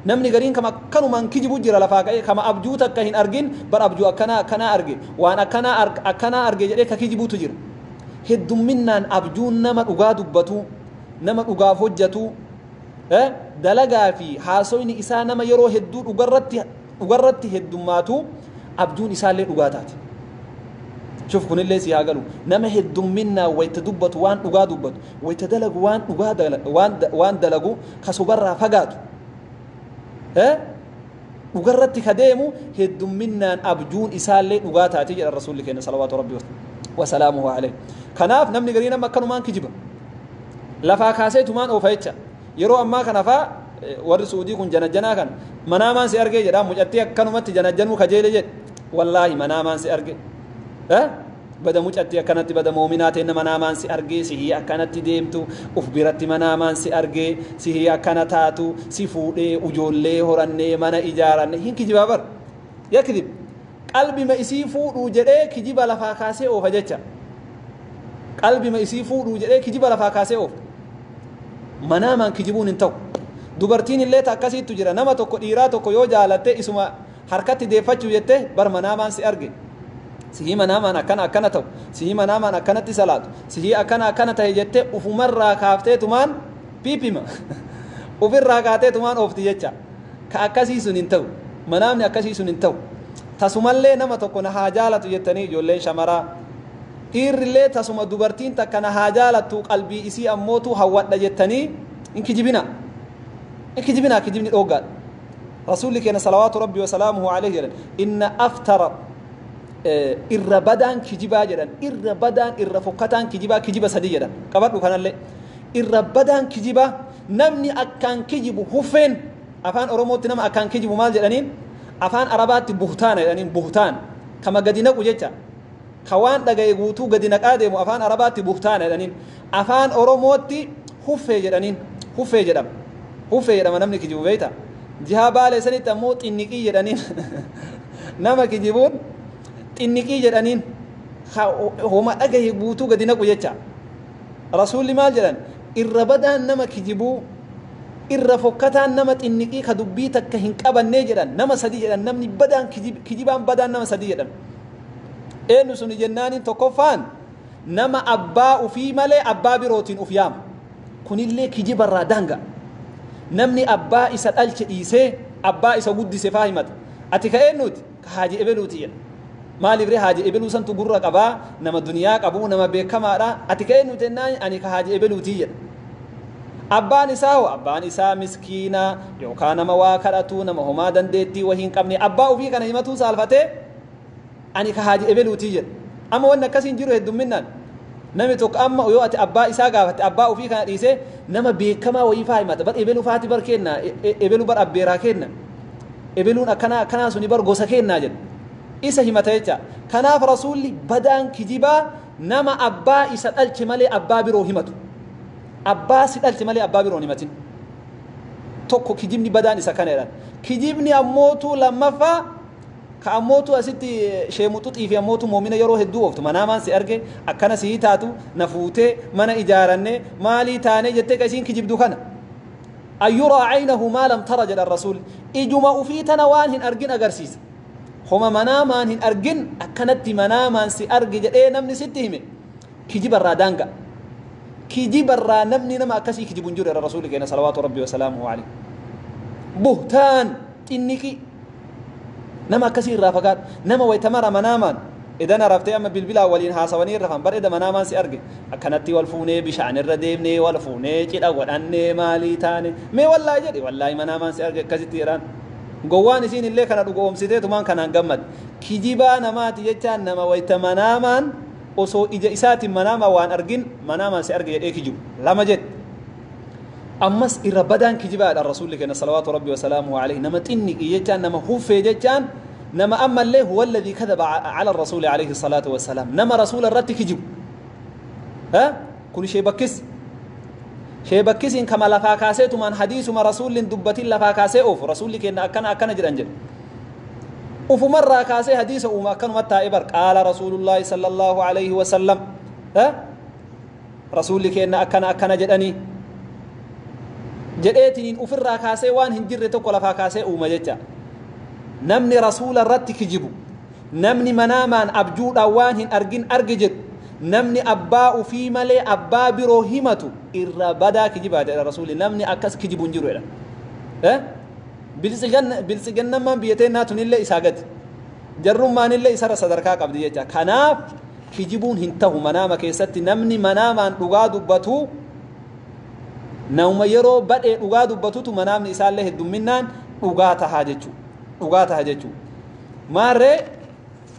namni gariin kama kanumaan kijibu jira lafaa ka'ee kama abjuu takka hin argin bar abjuu akkanaa akkanaa arge waan akkanaa akkanaa arge jedhee ka kijibuutu jira heddumminnaan abjuun nama dhugaa dubbatu nama dhugaaf hojjatu dalagaa fi haasoyni isaa nama yeroo hedduu dhugarratti heddummaatu abjuun isaallee dhugaa taati. شوف كن اللي سياقلو نما هدوم ويتدبت وان dhugaa dubbatu waytadalagu waan dhugaa waan dalagu kasubarraa fagaatu dhugarratti kadeemu heddumminnaan abjuun isaallee dhugaa taate jedha rasuulli keenya salawaatu rabbi wasalaamuhu alayhi. Kanaaf namni garii nama akkanumaan kijiba lafaa kaasee tumaan oofa jecha yeroo ammaa kana faa warri Suudii kun janajjanaa kan manaamaan si argee jedha mucattii akkanumatti janajjanuu kajeele jedhe wallaahi manaamaan si arge bada mucattii akkanatti bada moominaa ta'e manaamaan si argee sihii akkanatti deemtu uf biratti manaamaan si argee sihii akkana taatu si fuudhee ujoollee horannee mana ijaaranne hin kijibaa bar yakdib qalbima isii fuudhuu jedhee kijiba lafaa kaasee oofa jecha qalbima isii fuudhuu jedhee kijiba lafaa kaasee oofa manaamaan kijibuun hin ta'u dubartiin illee akkasiittu jira nama tokko dhiiraa tokko yoo jaalatte isuma harkatti deeffachuu jette bar manaamaan si arge sihii manaamaan akkana akkana ta'u sihii manaamaan akkanatti salaatu sihii akkana akkana ta'e jette ufumarraa kaafteetumaan piipima ufirraa kaateetumaan oofti jecha ka akkasii sun hin ta'u manaamni akkasii sun hin ta'u tasumallee nama tokko na haa jaalatu jettanii ijoolleen shamaraa dhiirrillee tasuma dubartiin takka na haa jaalattu qalbii isii ammootu hawwadha jettanii hin kijibina hin kijibina kijibni dhooggaadha rasuulli keenya salawaatu rabbi wasalaamuhu alayhi jedhan inna aftara irra badaan kijibaa jedhan irra badaan irra fokkataan kijibaa kijiba sadii jedhan qabadhu kanallee irra badaan kijibaa namni akkaan kijibu huffeen afaan oromootti nama akkaan kijibu maal jedhaniin afaan arabaatti buhtaana jedhaniin buhtaan kama gadi naqu jecha ka waan dhaga'e guutuu gadi naqaa deemu afaan arabaatti buhtaana jedhaniin afaan oromootti huffee jedhaniin Huffee jedhama. Huffee jedhama namni kijibu beeyta. Jihaa Baalee sanitti ammoo xinniqii jedhaniin. Nama kijibuun xinniqii jedhaniin. Homa dhagahe guutuu gadi naqu jecha. Rasuulli maal jedhan? Irra badaan nama kijibuu, irra fokkataan nama xinniqii ka dubbii takka hin qabannee jedhan. Nama sadi jedhan namni badaan kijibaan badaan nama sadi jedhan. Eenyu suni jennaaniin tokkoffaan nama abbaa ufii malee abbaa birootiin uf yaama. Kunillee kijibarraa daanga. Namni abbaa isa dhalche dhiisee abbaa isa guddise faa himata. Ati ka eenyuuti? Ka Haaji Ebeluuti jedha. Maaliif ree Haaji Ebeluu santu gurra qabaa, nama duniyaa qabu, nama beekamaadha. Ati ka eenyuuti jennaan ani ka Haaji Ebeluuti jedha. Abbaan isaa hoo? Abbaan isaa miskiina yookaan nama waa kadhatu, nama homaa dandeettii wahii hin qabne. Abbaa ofii kana himatuu saalfatee ani ka Haaji Ebeluuti jedha. Amma wanni akkasiin jiru heddumminaan. Namni tokko amma yoo ati abbaa isaa gaafatte abbaa ofii kana dhiisee nama beekamaa wayii faa himata. Bar Ebeluu faati bar kenna, Ebeluu bar abbeeraa kenna. Ebeluun akkanaa akkanaa suni bar gosa kennaa jedha. Isa himata jecha. Kanaaf Rasuulli badaan kijibaa nama abbaa isa dhalche malee abbaa biroo himatu. Abbaa si dhalche malee abbaa biroo hin himatin. Tokko kijibni badaan isa kana jedhan. Kijibni ammootu lammaffaa ka ammootu asitti sheemuxuxii fi ammootu moomina yeroo hedduu ooftu. Manaamaan si arge akkana sii taatu na fuutee mana ijaaranne maalii taane jettee ka isiin kijibdu kana. Ayyuraa aynahu maa lam tara jedhan Rasuulli. Ijuma ufii tana waan hin argin agarsiisa. Homa manaamaan hin argin akkanatti manaamaan si arge jedhee namni sitti hime kijibarraa daanga. Kijibarraa namni nama akkasii kijibu hin jiru jedha Rasuulli keenya salawaatu Rabbi wa salaamuhu alayhi. Buhtaan xinniqii nama akkasii irraa fagaadhu. Nama wayita mara manaamaan edana raftee amma bilbilaa waliin haasawanii rafan bar eda manaamaan si arge akkanatti wal fuunee bishaan irra deemnee wal fuunee cidha godhannee maalii taane mee wallaahi jedhe wallaahi manaamaan si arge akkasitti jedhaan. Gowwaan isiin illee kana dhugoomsitee tumaan kanaan gammad. Kijibaa namaati jechaan nama wayita manaamaan osoo ija isaatiin manaamaa waan argin manaamaan si arge jedhee kijibu. Lama jedhe. Ammas irra badaan kijibaadha Rasuulli keenya salawaatu Rabbi wa salaamuhu alayhi. Nama xinniqii jechaan nama huffee jechaan nama ammallee huwa alladhii kadhaba ala Rasuuli alayhi salaatu wa salaam. Nama Rasuula irratti kijibu. Kun ishee bakkis. Ishee bakkisiin kama lafaa kaasee tumaan hadiisuma Rasuulliin dubbatiin lafaa kaasee oofu. Rasuulli keenya akkana akkana jedhan jedhe. Ufumarraa kaasee hadiisa uuma akkanumatti taa'ee bar qaala Rasuulullaahi sallallahu alayhi wa sallam. Rasuulli keenya akkana akkana jedhanii. Jedheetiniin ufirraa kaasee waan hin jirre tokko lafaa kaasee uuma jecha. Namni Rasuula irratti kijibu, namni manaamaan abjuudhaan waan hin argin arge jedhu, namni abbaa ufii malee abbaa biroo himatu irra badaa kijibaa jedha Rasuulli. Namni akkas kijibu hin jiru jedha. Biltsiginnammaan biyya teennaa tunillee isaa gadi. Jarrummaanillee isarra sadarkaa qabdi jecha. Kanaaf kijibuun hin tahu manaama keessatti. Namni manaamaan dhugaa dubbatu nama yeroo badhee dhugaa dubbatutu manaamni isaallee heddumminaan dhugaa tahaa jechuu. Dhugaa taha jechuu. Maarree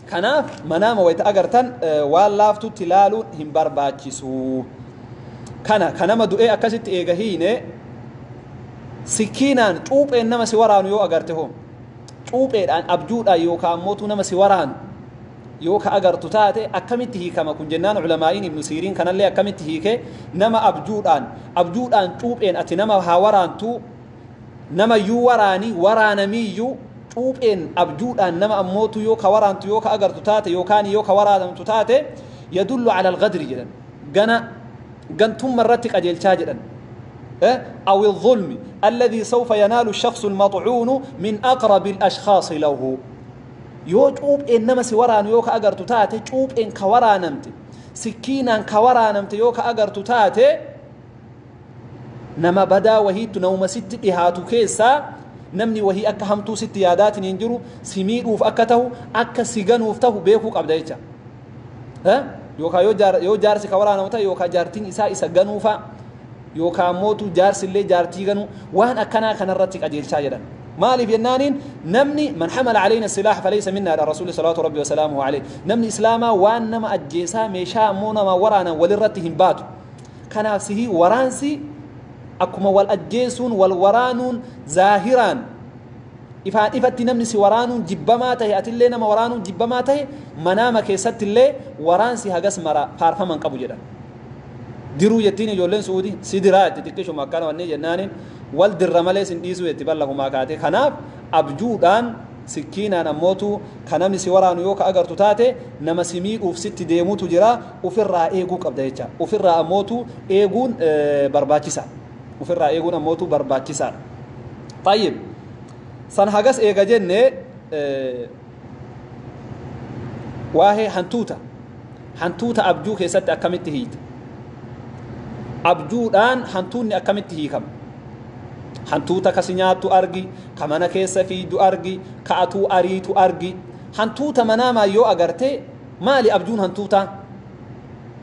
kanaaf manaama wayita agartan waan laaftutti ilaaluun hin barbaachisu. Kana kanama du'ee akkasitti eega hiine sikkiinaan cuupheen nama si waraanu yoo agarte hoo cuupheedhaan abjuudhaan yookaan mootuu nama si waraanu yoo ka agartu taate akkamitti hiikama kun jennaan ulamaa'iin Ibnu Siiriin kanallee akkamitti hiike nama abjuudhaan cuupheen ati nama haa waraantu nama iyyuu waraanii waraanamiiyyuu cuupheen abjuudhaan nama ammootu yoo ka waraantu yoo ka agartu taate yookaan yoo ka waraanamtu taate yadullu ala alghadri jedhan gana gantumma irratti qajeelchaa jedhan. أو الظلم الذي سوف ينال الشخص المطعون من أقرب الأشخاص له. yoo cuupheen nama si waraanu yoo ka agartu taate cuupheen ka waraanamte sikkiinaan ka waraanamte yoo ka agartu taate nama badaa wahiittu nama sitti dhihaatu keessaa namni wahii akka hamtuu sitti yaadaatiin hin jiru si miidhuuf akka tahu akka si ganuuf tahu beekuu qabda jecha. Yookaan yoo jaarsi ka waraanamu ta'e yookaan jaartiin isaa isa ganuufa yookaan mootu jaarsillee jaartii ganuu waan akkanaa kanarratti qajeelchaa jedhan. Maaliif jennaaniin namni man hamala alayna silaah falaysa minna jedha Rasuulli salawaatu Rabbi wasalaamuhu alayhi. Namni islaamaa waan nama ajjeesaa meeshaa ammoo nama waraanan walirratti hin baatu. Kanaaf sihii waraansi akkuma wal ajjeesuun wal waraanuun zaahiraan ifaan ifatti namni si waraanuun jibbamaa tahe atillee nama waraanuun jibbamaa tahe manaama keessattillee waraansi hagas mara faarfaman qabu jedhan. Diruu jettiin ijoolleen Suudii si diraa itti xiqqishuma akkana wanni jennaaniin wal dirra malee sin dhiisuu jetti ballahumaa kaate. Kanaaf abjuudhaan sikkiinaan ammootu ka namni si waraanu yoo ka agartu taate nama si miidhuuf sitti deemutu jira, ufirraa eeguu qabda jecha. Ufirraa ammootu eeguun barbaachisa, ufirraa eeguun ammootu barbaachisaadha. Tayyib, san hagas eega jenne, waa'ee hantuuta, hantuuta abjuu keessatti akkamitti hiita? Abjuudhaan hantuunni akkamitti hiikama? Hantuuta kasi nyaattu argi, ka mana keessa fiidu argi, ka atuu ariitu argi, hantuuta manaamaa yoo agarte maali abjuun hantuutaa?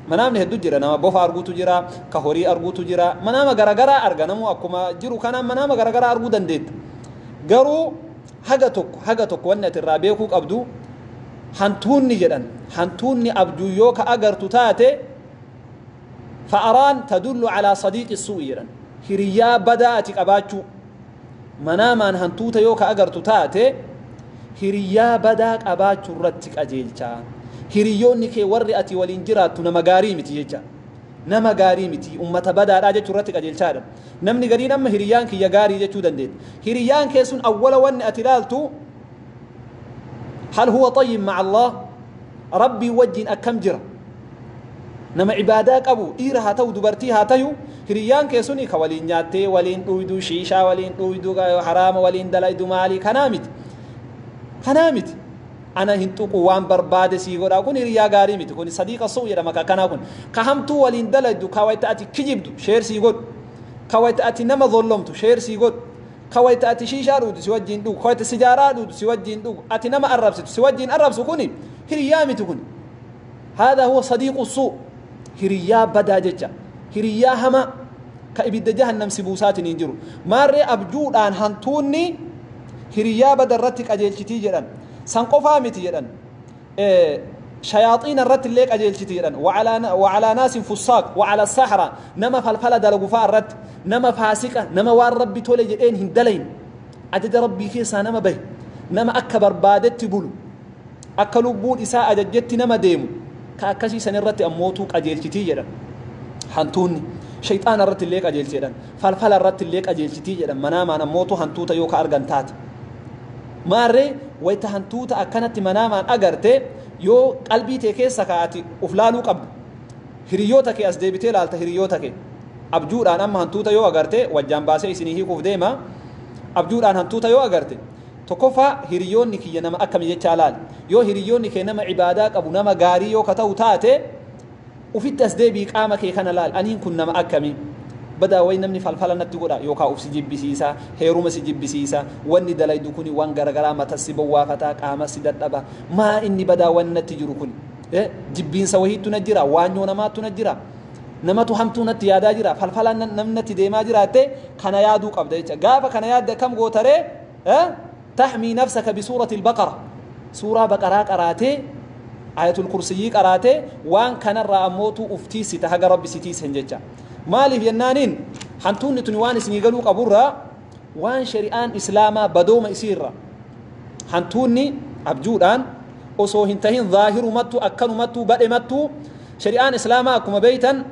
Manaamni hedduu jira. Nama bofa arguutu jira, ka horii arguutu jira, manaama garagaraa arga. Namuu akkuma jiru kanaan manaama garagaraa arguu dandeetta. Garuu haga tokko wanni ati irraa beekuu qabdu, hantuunni jedhan, hantuunni abjuu yoo ka agartu taate, فأران تدل على صديق السوء jedhan, hiriyyaa badaa ati qabaachuu. Manaamaan hantuuta yoo ka agartu taate hiriyyaa badaa qabaachuu irratti qajeelchaa. Hiriyyoonni kee warri ati waliin jiraattu nama gaarii miti jecha, nama gaarii miti, ummata badaadhaa jechuu irratti qajeelchaadha. Namni gariin amma hiriyyaan kiyya gaarii jechuu dandeetta. Hiriyyaan kee sun awwala wanni ati ilaaltu, هل هو طيب مع الله؟ Rabbii wajjin akkam jira? Nama ibaadaa qabu, dhiira haa ta'u, dubartii haa ta'u, hiriyyaan kee suni ka waliin nyaattee waliin dhuydu, shiishaa waliin dhuydu, haraama waliin dalaydu, maalii kanaa miti, kanaa miti, ana hin tuqu, waan barbaade sii godha, kun hiriyaa gaarii miti. Kun صديق سوء jedhama. Ka kanaa kun ka hamtuu waliin dalaydu, ka wayta ati kijibdu share sii godhu, ka wayta ati nama zollomtu share sii godhu, ka wayta ati shiishaa dhuudu si wajjiin dhugu, ka wayta sijaaraa dhuudu si wajjiin dhugu, ati nama arrabsitu si wajjiin arrabsu, kuni hiriyaa miti. Kun هذا هو صديق السوء, hiriyaa badaa jecha, hiriyaa hama ka ibidda jahannam si buusaatiin hin jiru. Maarree abjuudhaan hantuunni hiriyaa bada irratti qajeelchitii jedhan. San qofaa miti jedhan, shayaaxiina irratti illee qajeelchiti jedhan. وعلى ناس فساق وعلى السحرة, nama falfala dalagu fa'a irratti, nama faasiqa, nama waan Rabbi tole jedheen hin dalayn, ajaja Rabbii keessaa nama bahe, nama akka barbaadetti bulu, akka lubbuun isaa ajajjetti nama deemu, ka akkasii san irratti ammootuu qajeelchitii jedhan hantuunni. Shayxaana irratti illee qajeelchi jedhan, falfala irratti illee qajeelchitii jedhan manaamaan ammootuu hantuuta yoo ka argan taate. Maarree wayta hantuuta akkanatti manaamaan agarte, yoo qalbii tee keessa kaa'ati uf laaluu qabdu, hiriyoota kee as deebitee laalta. Hiriyoota kee abjuudhaan amma hantuuta yoo agarte, wajjaan baasee isinii hiikuuf deema. Abjuudhaan hantuuta yoo agarte, tokkoffaa hiriyoonni kiyya nama akkami jechaa laali. Yoo hiriyoonni kee nama ibaadaa qabu, nama gaarii yoo ka ta'u taate, ufitti as deebii, qaama kee kana laal. Aniin kun nama akkamii? Badaa way namni falfala natti godha, yookaan uf si jibbisiisa, heeruma si jibbisiisa, wanni dalaydu kuni waan garagaraa, mata si bowwaafataa, qaama si dadhaba, maa inni badaa wanni natti jiru kun jibbiinsa wahiittu na jira, waanyoo namaattu na jira, namatu hamtuu natti yaadaa jira, falfalaan namni natti deemaa jiraatte, kana yaaduu qabda jecha. Gaafa kana yaadde akkam gootaree? تحمي نفسك بسورة البقرة, suuraa Baqaraa qaraatee, Ayatul Kursiyii qaraatee, waan kanarraa ammootu uftiisita haga Rabbi si tiisen jecha. Maaliif jennaaniin, hantuunni tuni waan isinii galuu qaburraa, waan shari'aan Islaamaa badooma isiirra, hantuunni abjuudhaan osoo hin tahin zaahirumattu, akkanumattu, badhemattu, shari'aan Islaamaa akkuma beeytan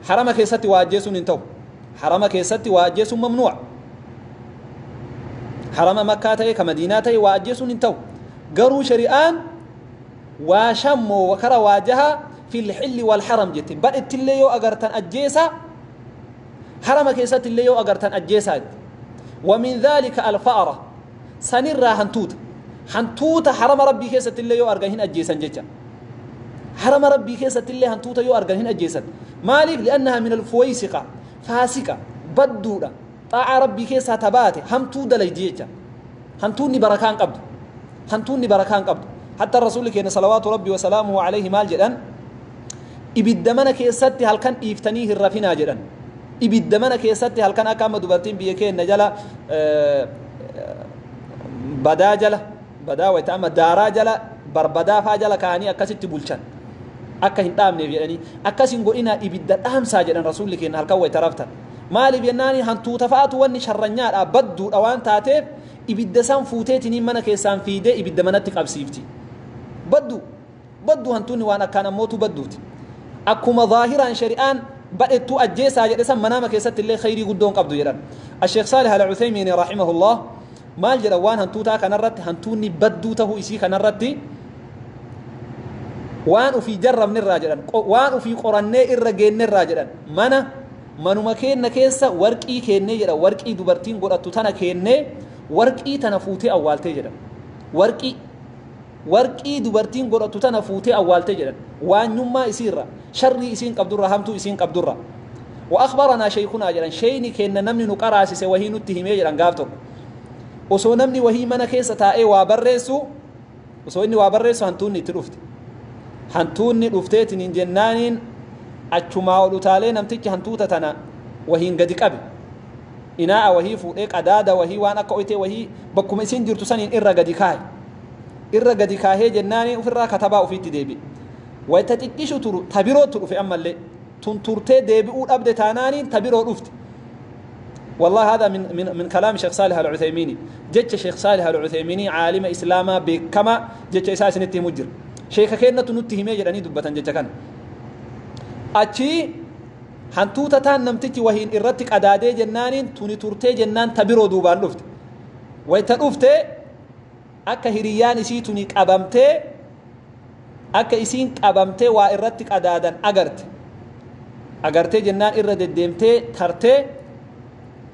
harama keessatti waa ajjeesuun hin ta'u. Harama keessatti waa ajjeesuun ممنوع. Harama Makkaa ta'e, ka Madiinaa ta'e, waa ajjeesuun hin ta'u. Garuu shari'aan waa shammoo kara waajaha في الحل والحرم jette. Badhettillee yoo agartan ajjeesa, harama keessatti illee yoo agartan ajjeesaa. ومن ذلك الفأرة, sanirraa hantuuta. Hantuuta harama Rabbii keessatti illee yoo argan hin ajjeesan jecha. Harama Rabbii keessatti illee hantuuta yoo argan hin ajjeesan. Maaliif? لأنها من الفويسقة, faasiqa badduudha, xaa'aa Rabbii keessaa tabaate, hamtuu dalaydi jecha. Hantuunni barakaan qabdu, hantuunni barakaan qabdu. Hatta Rasuulli keenya صلوات ربي وسلامه عليه maal jedhan? Ibidda mana keessatti halkan dhiiftanii hin rafinaa jedhan. Ibidda mana keessatti halkan, akka amma dubartiin biyya keenya jala badaa jala badaa wayita amma daaraa jala barbadaa faa jala kaa'anii akkasitti bulchan, akka hin dhaamneef jedhanii, akkas hin godhinaa, ibidda dhaamsaa jedhan Rasuulli keenya halkan wayita raftan. Maaliif jennaani, hantuuta fa'aatu wanni sharranyaadha, badduudha waan taateef, ibidda san fuuteetiniin mana keessaan fiidee ibidda manatti qabsiifti. Baddu, baddu hantuunni waan akkaan ammootu badduuti. Akkuma zaahiraan shari'aan badhettuu ajjeesaa jedhe san manaama keessatti illee khayrii guddoon qabdu jedhan. Asheekh Saalih Al-Uthaymiin rahimahullah maal jedhan waan hantuutaa kanarratti, hantuunni badduu tahuu isii kanarratti waan ufii jarrabnirraa jedhan, waan ufii qorannee irra geennirraa jedhan. Mana manuma keenna keessa warqii keennee jedhan, warqii dubartiin godhattu tana keennee warqii tana fuutee awwaaltee jedhan. Warqii dubartiin godhattu tana fuutee awwaaltee jedhan. Waanyummaa isiirra, sharrii isiin qabdurra, hamtuu isiin qabdurra. وأخبرنا شيخنا jedhan, sheeyni keenna namni nu qaraasise wahii nutti himee jedhan. Gaaf tokko osoo namni wahii mana keessa taa'ee waa barreessu, osoo inni waa barreessu, hantuunni itti dhufte. Hantuunni dhufteetiin hin jennaaniin achumaa ol utaalee namtichi hantuuta tana wahiin gadi qabe. Inaa'a wahii fuudhee, qadaada wahii, waan akka oytee wahii, bakkuma isin jirtu saniin irra gadi kaahe. Irra gadi kaahee jennaaniin ofirraa katabaa ofiitti deebi'e. Wayta xiqqishu turu ta birootti dhufe. Ammallee tun turtee deebi'uu dhabde taanaaniin ta biroo dhufte. والله هذا من كلام شيخ صالح العثيميني، جتش شيخ صالح العثيميني عالم إسلاما بكما جتش إساس نتي مجر شيخ كينة نتي همي جراني دبتن جتش كان أتشي hantuuta taan namtichi wahiin irratti qadaadee jennaaniin tuni turtee jennaan ta biroo duubaan dhufte. Wayta dhufte akka hiriyyaan isii tuni qabamtee, akka isiin qabamtee waa irratti qadaadan agarte. Agartee jennaan irra deddeemtee tartee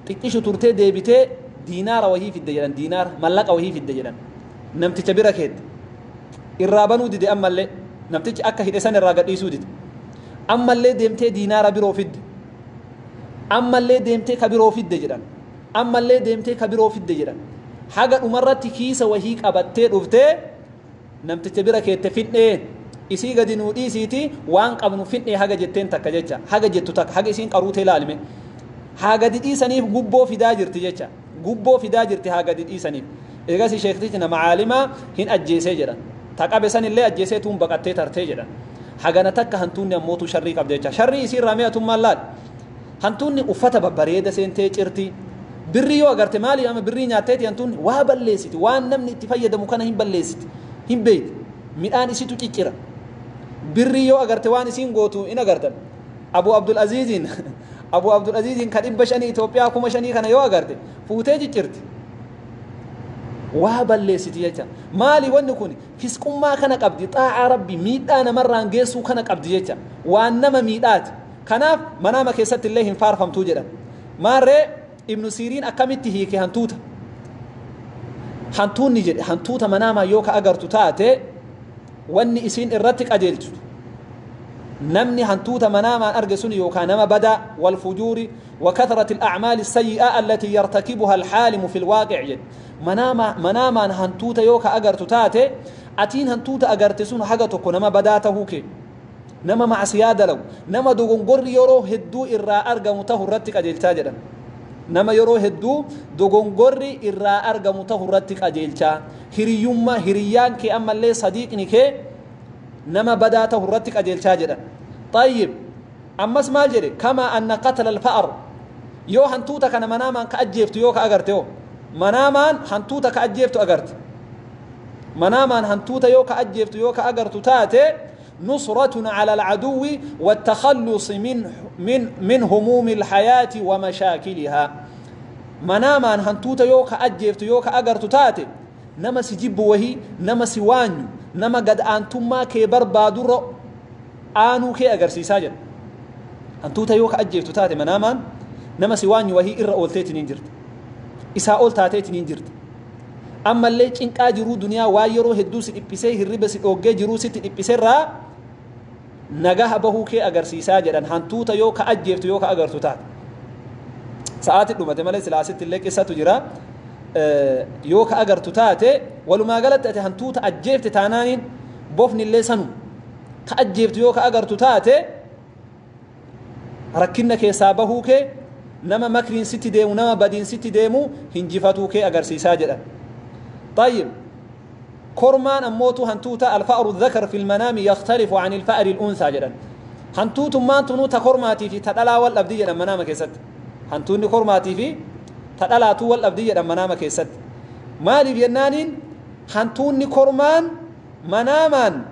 xiqqishu turtee deebitee diinaara wahii fidde jedhan, diinaara mallaqa wahii fidde jedhan. Namticha bira keette. Irraa banuu dide. Ammallee namtichi akka hidhe san irraa gadhiisuu dide. Ammallee deemtee diinaara biroo fidde. Ammallee deemtee ka biroo fidde jedhan. Ammallee deemtee ka biroo fidde jedhan. Haga dhumarratti kiisa wahii qabattee dhuftee namticha bira keette. Fidhee isii gadi nuu dhiisiiti, waan qabnu fidhee haga jetteen takka jecha, haga jettu takka, haga isiin qaruutee laalime haa gadi dhiisaniif gubboo fidaa jirti jecha, gubboo fidaa jirti haa gadi dhiisaniif. Eegas sheektichi nama caalimaa hin ajjeesee jedhan. Ta qabe san illee ajjeesee tuun baqattee tartee jedhan. Hagana takka hantuunni ammootu sharrii qabde jecha. Sharrii isii irraa mi'atummaan laal, hantuunni uffata babbareeda seentee cirti. Birrii yoo agarte, maali amma birrii nyaatteeti hantuunni waa balleessiti. Waan namni itti fayyadamu kana hin balleessiti, hin beeyti. Midhaan isitu ciccira. Birrii yoo agarte waan isiin gootu in agartan. Abu Abdul Aziziin, Abu Abdul Aziziin ka 500 Itoophiyaa 5000 kana yoo agarte fuutee ciccirti, waa balleessiti jecha. Maali wanni kun? Fisqummaa kana qabdi, xaa'aa Rabbi miidhaa namarraan geessuu kana qabdi jecha. Waan nama miidhaati. Kanaaf manaama keessatti illee hin faarfamtuu jedhan. Maarree Ibnu Siiriin akkamitti hiike hantuuta? Hantuunni jedhe, hantuuta manaamaa yoo ka agartu taate, wanni isiin irratti qajeelchitu namni hantuuta manaamaan arge sun yookaan nama badaa والفجور وكثرة الأعمال السيئة التي يرتكبها الحالم في الواقع jedhe. Manaamaan hantuuta yoo ka agartu taate, atiin hantuuta agarte sun haga tokko nama badaa tahuu kee, nama macsiyaa dalagu, nama dogongorri yeroo hedduu irraa argamu tahu irratti qajeelchaa jedhan. Nama yeroo hedduu dogongorri irraa argamu tahu irratti qajeelchaa. Hiriyyummaa, hiriyyaan kee ammallee sadiiqni kee nama badaa tahu irratti qajeelchaa jedhan. طيب, ammas maal jedhe? كما أن قتل الفأر, yoo hantuuta kana manaamaan ka ajjeeftu yoo ka agarte, yoo manaamaan hantuuta ka ajjeeftu agarte, manaamaan hantuuta yoo ka ajjeeftu yoo ka agartu taate, نصرة على العدو والتخلص من هموم الحياة ومشاكلها. Manaamaan hantuuta yoo ka ajjeeftu yoo ka agartu taate, nama si jibbu wahii, nama si waanyu, nama gad aantummaa kee barbaadurra aanuu kee agarsiisaa jedha. Hantuuta yoo ka ajjeeftu taate manaamaan, nama si waanyu wahii irra oolteetiin hin jirti, isaa ol taateetiin hin jirti. Ammallee cinqaa jiruu duniyaa, waan yeroo hedduu si dhiphisee hirriba si dhoggee jiruu sitti dhiphiserraa nagaha bahuu kee agarsiisaa jedhan, hantuuta yoo ka ajjeeftu yoo ka agartu taate. Sa'aati dhumate malee silaasitti illee qissatu jira. Yoo ka agartu taate, walumaa galatti ati hantuuta ajjeefte taanaaniin, bofni illee sanu ka ajjeeftu yoo ka agartu taate, rakkinna keessaa bahuu kee, nama makriin sitti deemu, nama badiin sitti deemu hinjifatuu kee agarsiisaa jedhan. طيب, kormaan ammootu hantuuta الفأر الذكر في المنام يختلف عن الفأر الأنثى jedhan. Hantuutummaan tunuu ta kormaatii fi ta dhalaa wal dhabdii jedhan manaama keessatti. Hantuunni kormaatii fi ta dhalaatuu wal dhabdii jedhan manaama keessatti. Maaliif jennaaniin, hantuunni kormaan manaamaan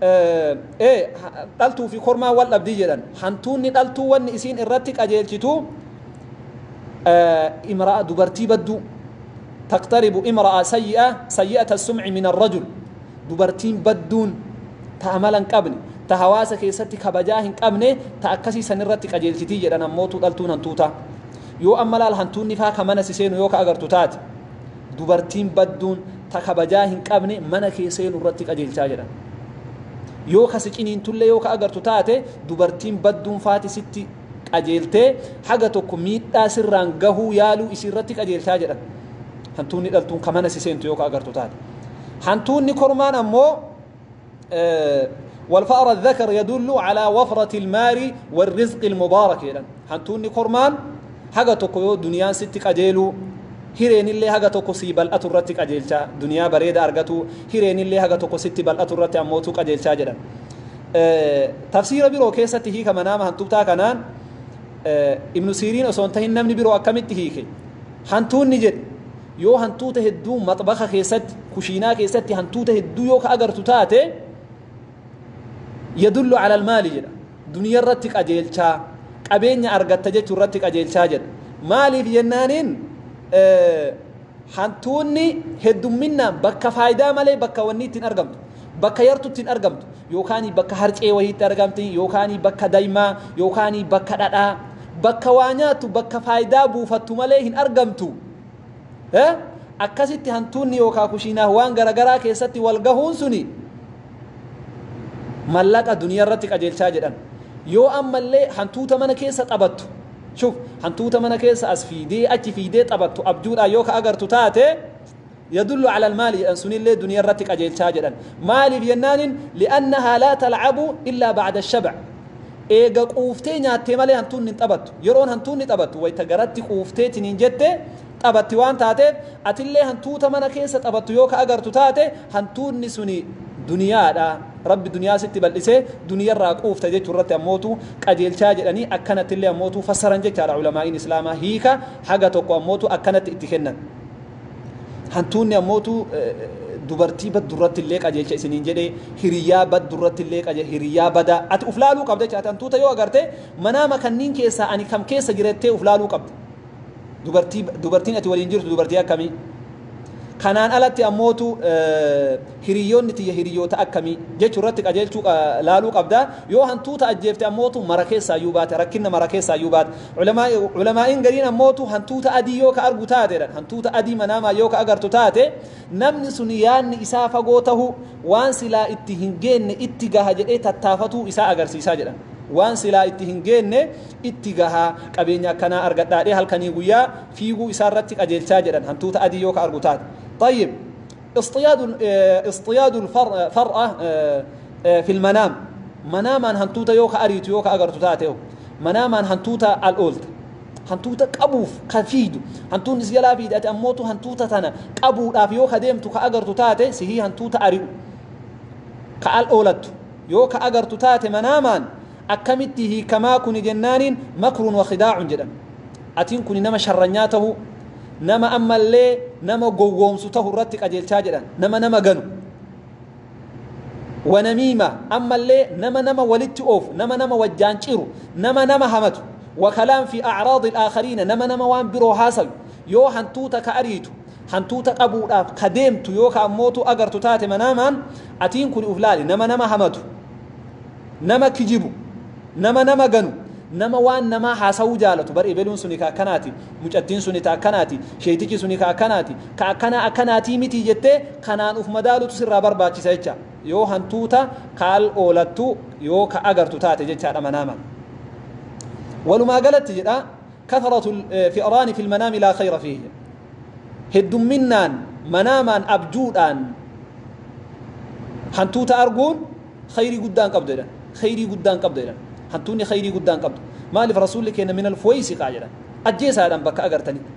Dhaltuu fi kormaa wal dhabdii jedhan. Hantuunni dhaltuu wanni isiin irratti qajeelchitu imra'a, dubartii badduu. Taqtaribu imra'a sayyi'a, sayyi'ata sum'i min arrajul. Dubartiin badduun ta amala hin qabne, ta hawaasa keessatti kabajaa hin qabne, ta akkasii san irratti qajeelchitii jedhan. Ammootu dhaltuun hantuuta yoo amma laal hantuunni faa ka mana si seenu yoo ka agartu taate, dubartiin badduun ta kabajaa hin qabne mana kee seenu irratti qajeelchaa jedhan. Yoo kasi ciniintullee yoo ka agartu taate, dubartiin badduun faati sitti qajeeltee haga tokko miidhaa sirraan gahuu yaaluu isii irratti qajeelchaa jedhan, hantuunni dhaltuun ka mana si seentu yoo ka agartu taate. Hantuunni kormaan ammoo والفأر الذكر يدل على وفرة المال والرزق المبارك jedhan. Hantuunni kormaan haga tokko yoo duniyaan sitti qajeeluu, hireenillee haga tokko sii bal'atu irratti qajeelchaa, duniyaa bareeda argatu, hireenillee haga tokko sitti bal'atu irratti ammootu qajeelchaa jedhan. Tafsiira biroo keessatti hiika manaama hantuutaa kanaan Ibnu Siiriin osoo hin tahin namni biroo akkamitti hiike? Hantuunni jedhe yoo hantuuta hedduu maxbaka keessatti, kushiinaa keessatti hantuuta hedduu yoo ka agartu taate, يدل على المال jedha. Duniyaa irratti qajeelchaa, qabeenya argatta jechuu irratti qajeelchaa jedha. Maaliif jennaaniin, hantuunni heddumminaan bakka faayidaa malee bakka wanni ittiin argamtu, bakka yartutti hin argamtu, yookaan bakka harcee wayiitti argamti, yookaan bakka daymaa, yookaan bakka dhadhaa, bakka waa nyaattu, bakka faayidaa buufattu malee hin argamtu. Akkasitti hantuunni yookaan kushiinaa waan garagaraa keessatti wal gahuun suni mallaqa duniyaa irratti qajeelchaa jedhan. Yoo ammallee hantuuta mana keessa taphattu, shuf, hantuuta mana keessa as fiidee achi fiidee taphattu abjuudhaan yoo ka agartu taate, يدل على المال jedhan. Sunillee duniyaa irratti qajeelchaa jedhan. Maaliif jennaanin, لأنها لا تلعب إلا بعد الشبع. Eega quuftee nyaattee malee hantuunni hin taphattu. Yeroon hantuunni taphattu wayta garatti quufteetiin jette taphatti waan taateef, atillee hantuuta mana keessa taphattu yoo ka agartu taate, hantuunni suni duniyaadha, Rabbi duniyaa sitti bal'isee duniyarraa quufta jechuu irratti ammootu qajeelchaa jedhanii akkanattillee ammootu fassaran jechaadha. Ulamaa'iin islaamaa hiika haga tokko ammootu akkanatti itti kennan. Hantuunni ammootu dubartii baddurratti illee qajeelcha isiniin jedhee, hiriyyaa baddurratti illee qajeelcha, hiriyyaa badaa. Ati uf laaluu qabda jechaadha. Hantuuta yoo agarte manaama kanniin keessaa ani kam keessa jirettee uf laaluu qabda. Dubartiin ati waliin jirtu dubartii akkamii? Kanaan alatti ammootu hiriyyoonni tiyya hiriyyoota akkamii jechuu irratti qajeelchuu laaluu qabda. Yoo hantuuta ajjeefte ammootu mara keessaayyuu baate, rakkinna mara keessaayyuu baate. Ulamaa'iin gariin ammootu hantuuta adii yoo ka argu taate, hantuuta adii manaamaa yoo ka agartu taate, namni sun yaanni isaa fagoo tahu, waan silaa itti hin geenne itti gaha jedhee tattaafatuu isaa agarsiisaa jedhan. Waan silaa itti hin geenne itti gahaa, qabeenya akkanaa argadhaadhee halkanii guyyaa fiiguu isaa irratti qajeelchaa jedhan, hantuuta adii yoo ka argu taate. طيب، اصطياد الفرأة في المنام. مناما هنتوتا يوكا أريتو يوكا أغرتو تاتيو، مناما هنتوتا الأولت، hantuuta qabuuf ka fiidu, hantuunni si jalaa fiide, ati ammootu hantuuta tana qabuudhaaf yoo ka deemtu ka agartu taate, sihii hantuuta ari'u ka al oolattu yoo ka agartu taate manaamaan, akkamitti hiikamaa kuni jennaaniin, مكر وخداع jedhan. Atiin kuni nama sharranyaa tahu, nama ammallee nama gowwoomsu tahu irratti qajeelchaa jedhan, nama nama ganu. ونميمة, ammallee nama nama walitti oofu, nama nama wajjaan ciru, nama nama hamatu. وكلام في أعراض الآخرين, nama nama waan biroo haasayu. Yoo hantuuta ka ariitu, hantuuta qabuudhaaf ka deemtu yoo ka ammootu agartu taate manaamaan, atiin kun uf laali. Nama nama hamatu, nama kijibu, nama nama ganu, nama waan namaa haasawuu jaalatu. Bar ebeluun suni ka akkanaati, mucattiin suni ta akkanaati, sheetichi suni ka akkanaati, ka akkanaa akkanaatii miti jettee kanaan uf madaalutu sirraa barbaachisa jecha, yoo hantuuta kaal oolattu yoo ka agartu taate jechaadha manaamaan. Walumaa galatti jedha, كثرة الفئران في المنام لا خير فيه. Heddumminnaan manaamaan abjuudhaan hantuuta arguun khayrii guddaan qabdu jedhan. Khayrii guddaan qabdu jedhan. Hantuunni khayrii guddaan qabdu. Maaliif? Rasuulli keenya من الفويسقة jedhan, ajjeesaadhaan bakka agartanitti.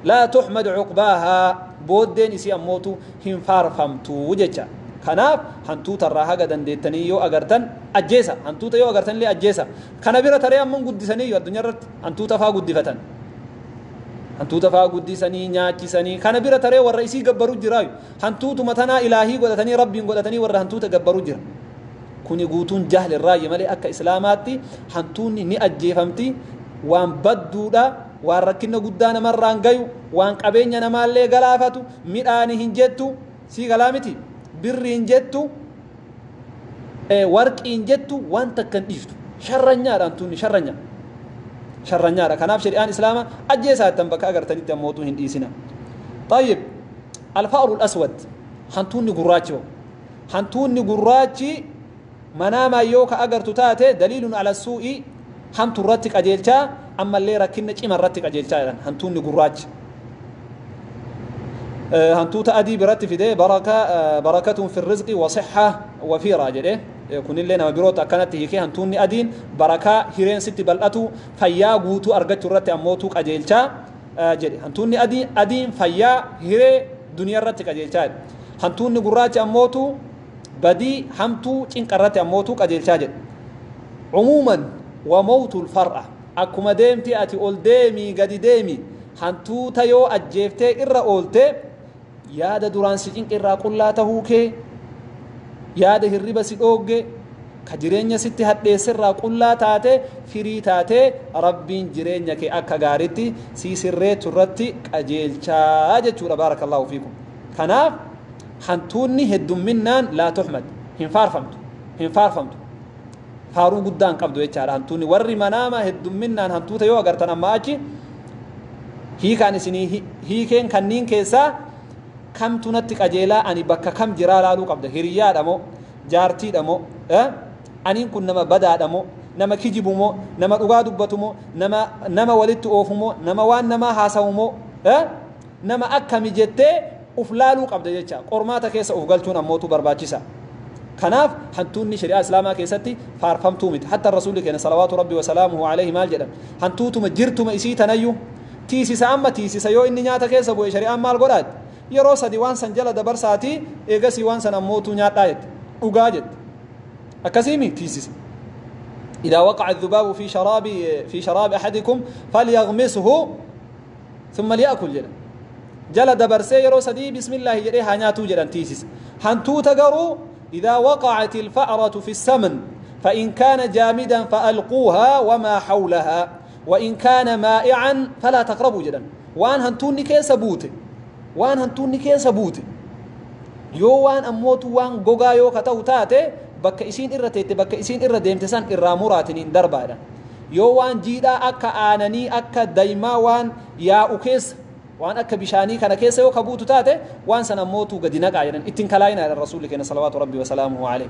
لا تحمد عقباها, booddeen isii ammootu hin faarfamtu jecha. Kanaaf hantuuta irraa haga dandeettanii yoo agartan ajjeesa. Hantuuta yoo agartan illee ajjeesa. Kana bira taree ammoo guddisanii addunyaa irratti hantuuta faa guddifatan, hantuuta faa guddisanii nyaachisanii. Kana bira taree warra isii gabbaruu jiraayu, hantuutuma tanaa ilaahii godhatanii, Rabbiin godhatanii warra hantuuta gabbaruu jira. Kuni guutuun jahli irraa malee akka islaamaatti hantuunni ni ajjeefamti. Waan badduudha, waan rakkina guddaa namarraan gayu, waan qabeenya namaallee galaafatu, midhaani hin jettu, sii galaa miti, birri hin jettu, warqii hin jettu, waan takka hin dhiiftu. Sharranyaadha hantuunni, sharranya. Sharranyaadha. Kanaaf shari'aan islaamaa ajjeesaa jettan bakka agartanitti ammootuu hin dhiisina. طيب الفأر الأسود hantuunni gurraachi hoo? Hantuunni gurraachi manaamaa yoo ka agartu taate daliilun ala suu'i, hamtu irratti qajeelchaa, ammallee rakkinna cima irratti qajeelchaa jedhan hantuunni gurraachi. Hantuuta adii biratti fidee barakatun fi rizqi wa sixxa wa fiira jedhe. Kunillee nama birootti akkanatti hiikee hantuunni adiin barakaa, hireen sitti bal'atu, fayyaa guutuu argachuu irratti ammootuu qajeelchaa jedhe. Hantuunni adiin fayyaa, hiree duniyaa irratti qajeelchaa jedhe. Hantuunni gurraachi ammootu badii, hamtuu, cinqa irratti ammootuu qajeelchaa jedhe. Cumuuman wa mawtul far'a, akkuma deemti ati ol deemii gadi deemi, hantuuta yoo ajjeeftee irra oolte, yaada duraan si cinqi irraa qullaa tahuu kee, yaada hirriba si dhoogge ka jireenya sitti hadheesse irraa qullaa taate, firii taate, rabbiin jireenya kee akka gaaritti sii sirreetu irratti qajeelchaa jechuudha. Baarakallaahu fiikum. Kanaaf hantuunni heddumminnaan laa tuxmad, hin faarfamtu, hin faarfamtu, faaruu guddaa hin qabdu jechaadha hantuunni. Warri manaama heddumminnaan hantuuta yoo agartan, amma achi hiikaan isinii hiikeen kanniin keessaa kamtu natti qajeelaa, ani bakka kam jiraa laaluu qabda. Hiriyyaadha moo, jaartiidha moo, aniin kun nama badaadha moo, nama kijibu moo, nama dhugaa dubbatu moo, nama walitti oofu moo, nama waan namaa haasawu moo, nama akkami jettee uf laaluu qabda jecha. Qormaata keessa uf galchuun ammootu barbaachisa. Kanaaf hantuunni shari'aa islaamaa keessatti faarfamtuu miti. Hatta rasuulli keenya salawaatu rabbi wasalaamuhu alayhi maal jedhan? Hantuutuma jirtuma isii tanayyu tiisisa, amma tiisisa yoo inni nyaata keessa bu'e, shari'aan maal godhaati? Yeroo sadi waan san jala dabarsaatii eegasii waan san ammootuu nyaadhaa jette, dhugaa jette. Akkasiimi tiisisa. إذا وقع الذباب في شراب أحدكم فليغمسه ثم ليأكل jedha. Jala dabarsee yeroo sadii بسم الله jedhee haa nyaatuu jedhan tiisisa. Hantuuta garuu إذا وقعت الفأرة في السمن فإن كان جامدا فألقوها وما حولها وإن كان مائعا فلا تقربوا jedhan. Waan hantuunni keessa buute, waan hantuunni keessa buute yoo waan ammootu waan gogaa yoo ka ta'u taate, bakka isiin irra teette, bakka isiin irra deemte san irraa muraatiniin darbaadha. Yoo waan jiidhaa akka aananii, akka daymaa, waan yaa'u keessa, waan akka bishaanii kana keessa yoo ka buutu taate, waan san ammootu gadi naqaa jedhan, ittiin kalaayinaa jedhan rasuulli keenya salawaatu rabbi wasalaamuhu alayhi.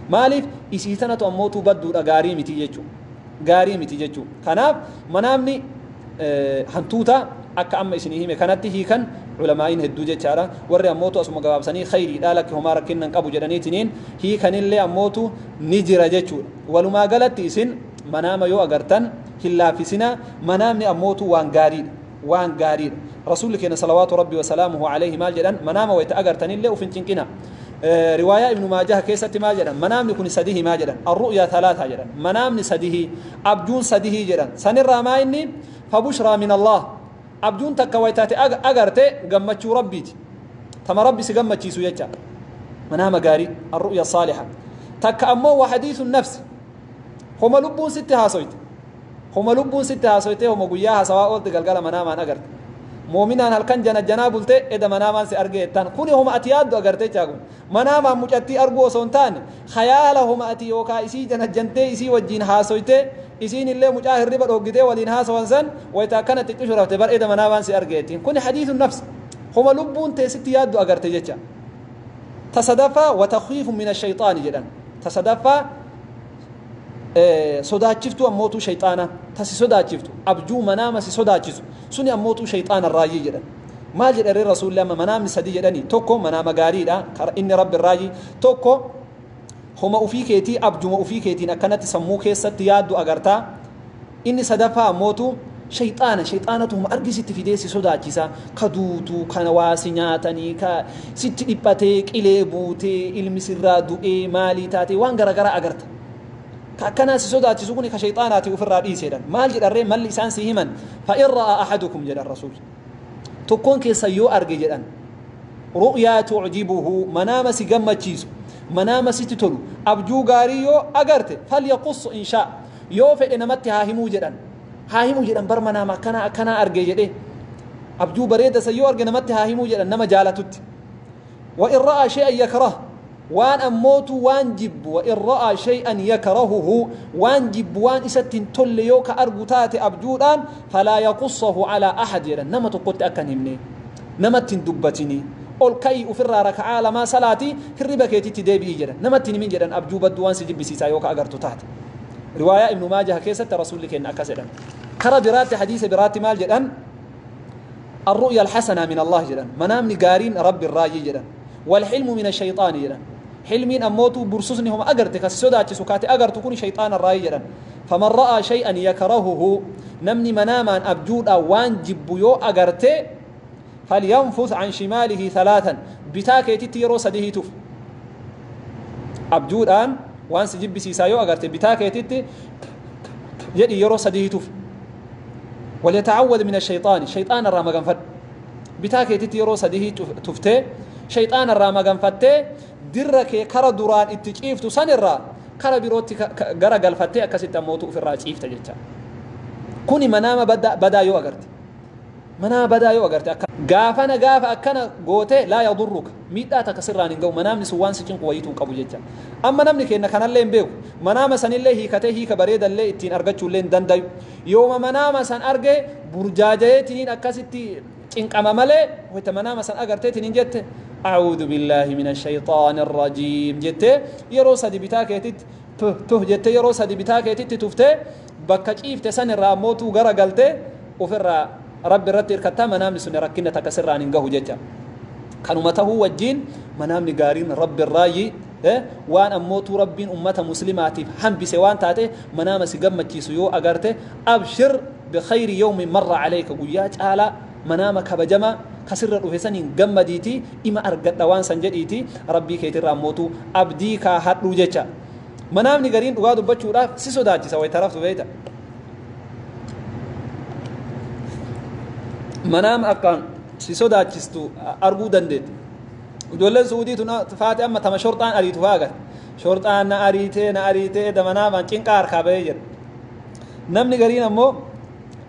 Maaliif? Isii tanatu ammootu badduudha, gaarii miti jechuu, gaarii miti jechuu. Kanaaf manaamni hantuuta akka amma isinii hime kanatti hiikan culamaa'iin hedduu jechaadha. Warri ammootu asuma gabaabsanii khayriidha, lakki homaa rakkinnan qabu jedhaniitiniin hiikanillee ammootu ni jira jechuudha. Walumaa galatti isin manaama yoo agartan hin laaffisina. Manaamni ammootu waan gaariidha, waan gaariidha. Rasuulli keenya salawaatu rabbi wasalaamuhu alayhi maal jedhan? Manaama wayta agartanillee uf hin cinqina. Riwaayaa Ibnu Maajah keessatti maal jedhan? Manaamni kun sadihi maa jedhan? الرؤيا ثلاثة jedhan. Manaamni sadihi, abjuun sadihi jedhan. Sanirraa maa inni? فبشرى من الله, abjuun takka waytaate agarte gammachuu rabbiiti, tama rabbi si gammachiisu jecha, manaama gaarii, الرؤيا الصالحة. Takka ammoo وحديث النفس, homa lubbuun sitti haasoyte, homa lubbuun sitti haasoyte, homa guyyaa haasawaa oolte galgala manaamaan agarte. Moominaan halkan jana janaa bulte eda manaamaan si arge jettaan. Kuni homa ati yaaddu agarte jechaa. Kun manaamaan mucattii arguu osoo hin taane, khayaala homa ati yookaa isii jana jantee isii wajjiin haasoyte, isiin illee mucaa hirriba dhoggitee waliin haasawan san, wayta akkana xiqqishu rafte bar eda manaamaan si arge jettiin. Kuni حديث النفس, homa lubbuun teessitti yaaddu agarte jecha. Ta sadaffaa وتخويف من الشيطان jedhan. Ta sadaffaa sodaachiftuu ammootuu shayxaana, tasi sodaachiftu, abjuu manaama si sodaachisu suni ammootuu shayxaana raayyii jedhan. Maal jedhan rasuulli? Amma manaamni sadii jedhanii. Tokko manaama gaariidha, inni rabbi raayyii. Tokko homa ufii keetii, abjuma ufii keetiin akkanatti sammuu keessatti yaaddu agartaa. Inni sadaffaa ammootu shayxaana, shayxaanatu homa argisitti fidee si sodaachisa, ka duutu kana waa si nyaatanii, ka sitti dhiphatee qilee buutee, ilmi sirraa du'ee, maalii taatee, waan garagaraa agarta. Ka akkanaa si sodaachisu kun ka shayxaanaati, ofirraa dhiiseedhan. Maal jedharree malli isaan si himan? فإن رأى أحدكم jedhan rasuul, tokkoon keessa yoo arge jedhan, رؤيا تعجبه, manaama si gammachiisu, Manaama sitti tolu abjuu gaarii yoo agarte falyaqus in shaa, yoo fedhe namatti haa himuu jedhan, haa himuu jedhan. Bar manaama akkanaa akkanaa arge jedhe, abjuu bareeda san yoo arge namatti haa himuu jedhan, nama jaalatutti. Wa in ra'aa shay'an yakrah, waan ammootu waan jibbu, wa in ra'aa shay'an yakrahuhu, waan jibbu, waan isatti hin tolle yoo ka argu taate abjuudhaan, falaa yaqussahu calaa ahad jedhan. Nama tokkotti akka hin himne, namatti hin dubbatini, ol ka'ii ofirraa raka'aa lamaa salaatii hirriba keetitti deebi'ii jedhan. Namatti hin himin jedhan abjuu badduu waan si jibbisiisaa yoo ka agartu taate. Riwaayaa Ibnu Maajah keessatti Rasuulli keenya akkas jedhan. Kara biraatti, hadiisa biraatti maal jedhan? الرؤيا الحسنة من الله jedhan, manaamni gaariin Rabbi irraayi jedhan. والحلم من الشيطان jedhan, حلمين أموتو برسوسني هم أجرت كسوداتشسو كاتي أجرت كوني شيطان الراي jedhan. فمن رأى شيئا يكرهه، نمني مناما أبجود وان جبيو أجرت، فلينفث عن شماله ثلاثا، bitaa keetitti yeroo sadii tuf. Abjuudhaan waan si jibbisiisaa yoo agarte bitaa keetitti jedhi yeroo sadii tuf. وليتعوذ من الشيطان، شيطان irraa maganfadhu. Bitaa keetitti yeroo sadii tuftee shayxaana irraa maganfattee, dirra kee kara duraan itti ciiftu san irraa kara birootti gara galfattee akkasitti ammootu ofirraa ciifta jecha. Kuni manaama badaa yoo agarte. Manaama badaa yoo agarte gaafana gaafa akkana gootee لا يضرك, miidhaa takka sirraan hin ga'u. Manaamni sun waan si cinqu wayituu hin qabu jecha. Amma namni keenya kanallee hin beeku. Manaama sanillee hiikatee hiika bareedallee ittiin argachuullee hin dandayu. Yooma manaama san arge burjaajayeetiniin akkasitti cinqama malee, wayta manaama san agarteetiniin jette أعوذ بالله من الشيطان الرجيم jettee yeroo sadi bitaa keetitti tuh tuh jettee, yeroo sadi bitaa keetitti tuftee, bakka ciifte san irraa ammootuu gara galtee ofirraa Rabbi irratti hirkattaa, manaamni sun rakkina takka sirraan hin gahu jecha. Kanuma tahuu wajjiin manaamni gaariin Rabbi irraayi, waan ammootuu Rabbiin ummata muslimaatiif hambise waan taate, manaama si gammachiisu yoo agarte أبشر بخير يوم مر عليك, guyyaa caalaa manaama kabajamaa kasirra dhufe saniin gammadiiti, ima argadha waan san jedhiiti Rabbii keetirraa ammootuu abdii kaa hadhuu jecha. Manaamni gariin dhugaa dubbachuudhaaf si sodaachisa way taraftu beeyta. Manaama akkaan si sodaachistu arguu dandeette. Ijoolleen Suudii tun faate amma tama shorxaan ariitu faa agarte. Shorxaan na ariitee na ariitee damanaamaan cinqaa harkaa bahee jira. Namni gariin ammoo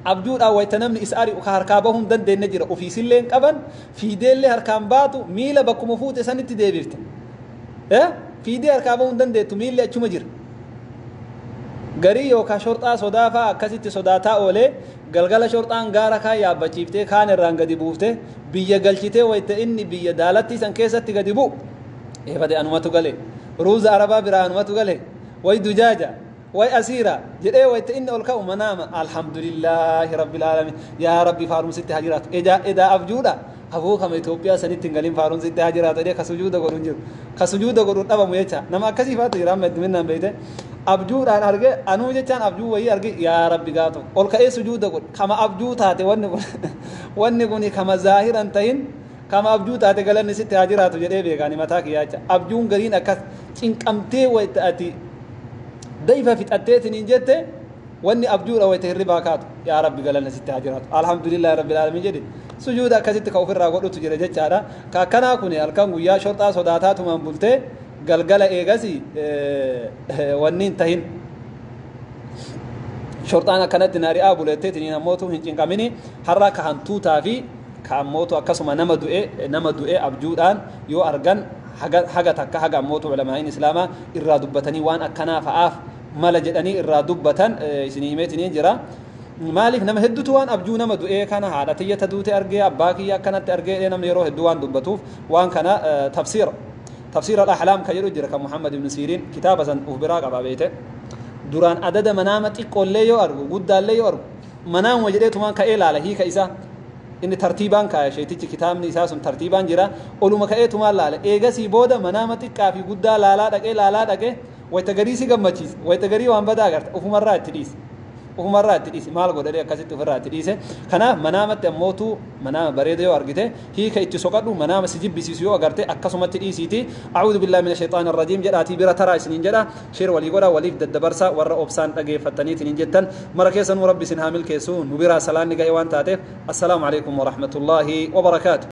abjuudhaan wayta namni isa ari'u ka harkaa bahuu hin dandeenye jira. Ofiisillee hin qaban, fiideellee harkaan baatu, miila bakkuma fuute sanitti deebifte. Fiidee harkaa bahuu hin dandeettu, miilli achuma jira. Garii yookaan shorxaa sodaa fa'aa akkasitti sodaataa oolee galgala shorxaan gaara kaan yaabbachiiftee kaan irraan gadi buuftee biyya galchitee, wayta inni biyya daalattii san keessatti gadi bu'u, eefate anumatu gale, ruuza arabaa biraa anumatu gale, way dujaaja way asiira jedhee, wayta inni ol ka'u manaama الحمد لله رب العالمين, yaa Rabbi faarumsitti haa jiraatu, edaa abjuudha, aboo kama Itoophiyaa sanitti hin galin, faarumsitti haa jiraatu jedhee ka sujuuda godhu hin jiru, ka sujuuda godhuun dhabamu jecha. Nama akkasii faatu jira amma hedduminaan beeyte. Abjuudhaan arge anuu jechaan abjuu wayii arge, yaa Rabbi gaatu ol ka'ee sujuuda godhe, kama abjuu taate, wanni kun kama zaahiran tahin, kama abjuu taate, galanni sitti haa jiraatu jedhee beekaani mataa kiyyaa jecha. Abjuun gariin akkas cinqamtee wayta ati dayfa fixatteetiniin jette wanni abjuudha, wayta hirribaa kaatu yaa Rabbi galanni sitti haa jiraatu, الحمد لله رب العالمين jedhe, sujuuda akkasitti ka ofirraa godhutu jira jechaadha. Ka akkanaa kun halkan guyyaa shorxaa sodaataatumaan bultee galgala eegasi wanni hin tahin shorxaan akkanatti naari'aa buletteetiniin ammootu hin cinqamini. Har'a ka hantuutaa fi ka ammootu akkasuma nama du'e abjuudhaan yoo argan haga takka haga ammootu ulamaa'iin islaamaa irraa dubbatanii waan akkanaa fa'aaf mala jedhanii irraa dubbatan isinii himeetiniin jira. Maaliif nama hedduutu waan abjuu nama du'ee kana haadha tiyyata duute argee, abbaa kiyya akkanatti argee, namni yeroo hedduu waan dubbatuuf waan kana تفسير الأحلام ka jedhu jira kan Muhammad ibn Siiriin, kitaaba san uf biraa qabaa beeyte. Duraan adada manaama xiqqoollee yoo argu, guddaallee yoo argu, manaamuma jedheetumaan ka'ee laala. Hiika isaa inni tartiibaan kaaya sheetichi, kitaabni isaa sun tartiibaan jira. Oluma ka'eetumaan laala. Eegasii booda manaama xiqqaa fi guddaa laalaa dhaqee laalaa dhaqee, wayta garii si gammachiisa, wayta garii waan badaa agarta, ufumarraa itti dhiise, ufumarraa itti dhiise, maal godhadhee akkasitti ofirraa itti dhiise. Kanaaf manaamatti ammootu manaama bareeda yoo argite hiika itti soqadhu, manaama si jibbisiisu yoo agarte akkasumatti dhiisiiti أعوذ بالله من الشيطان الرجيم jedhaatii bira taraa isiniin jedha. Share walii godha, waliif daddabarsa. Warra obsaan dhageeffattaniitiin jettan mara keessanuu Rabbi isin haa milkeessu. Nu biraa salaanni ga'e waan taateef, السلام عليكم ورحمة الله وبركاته.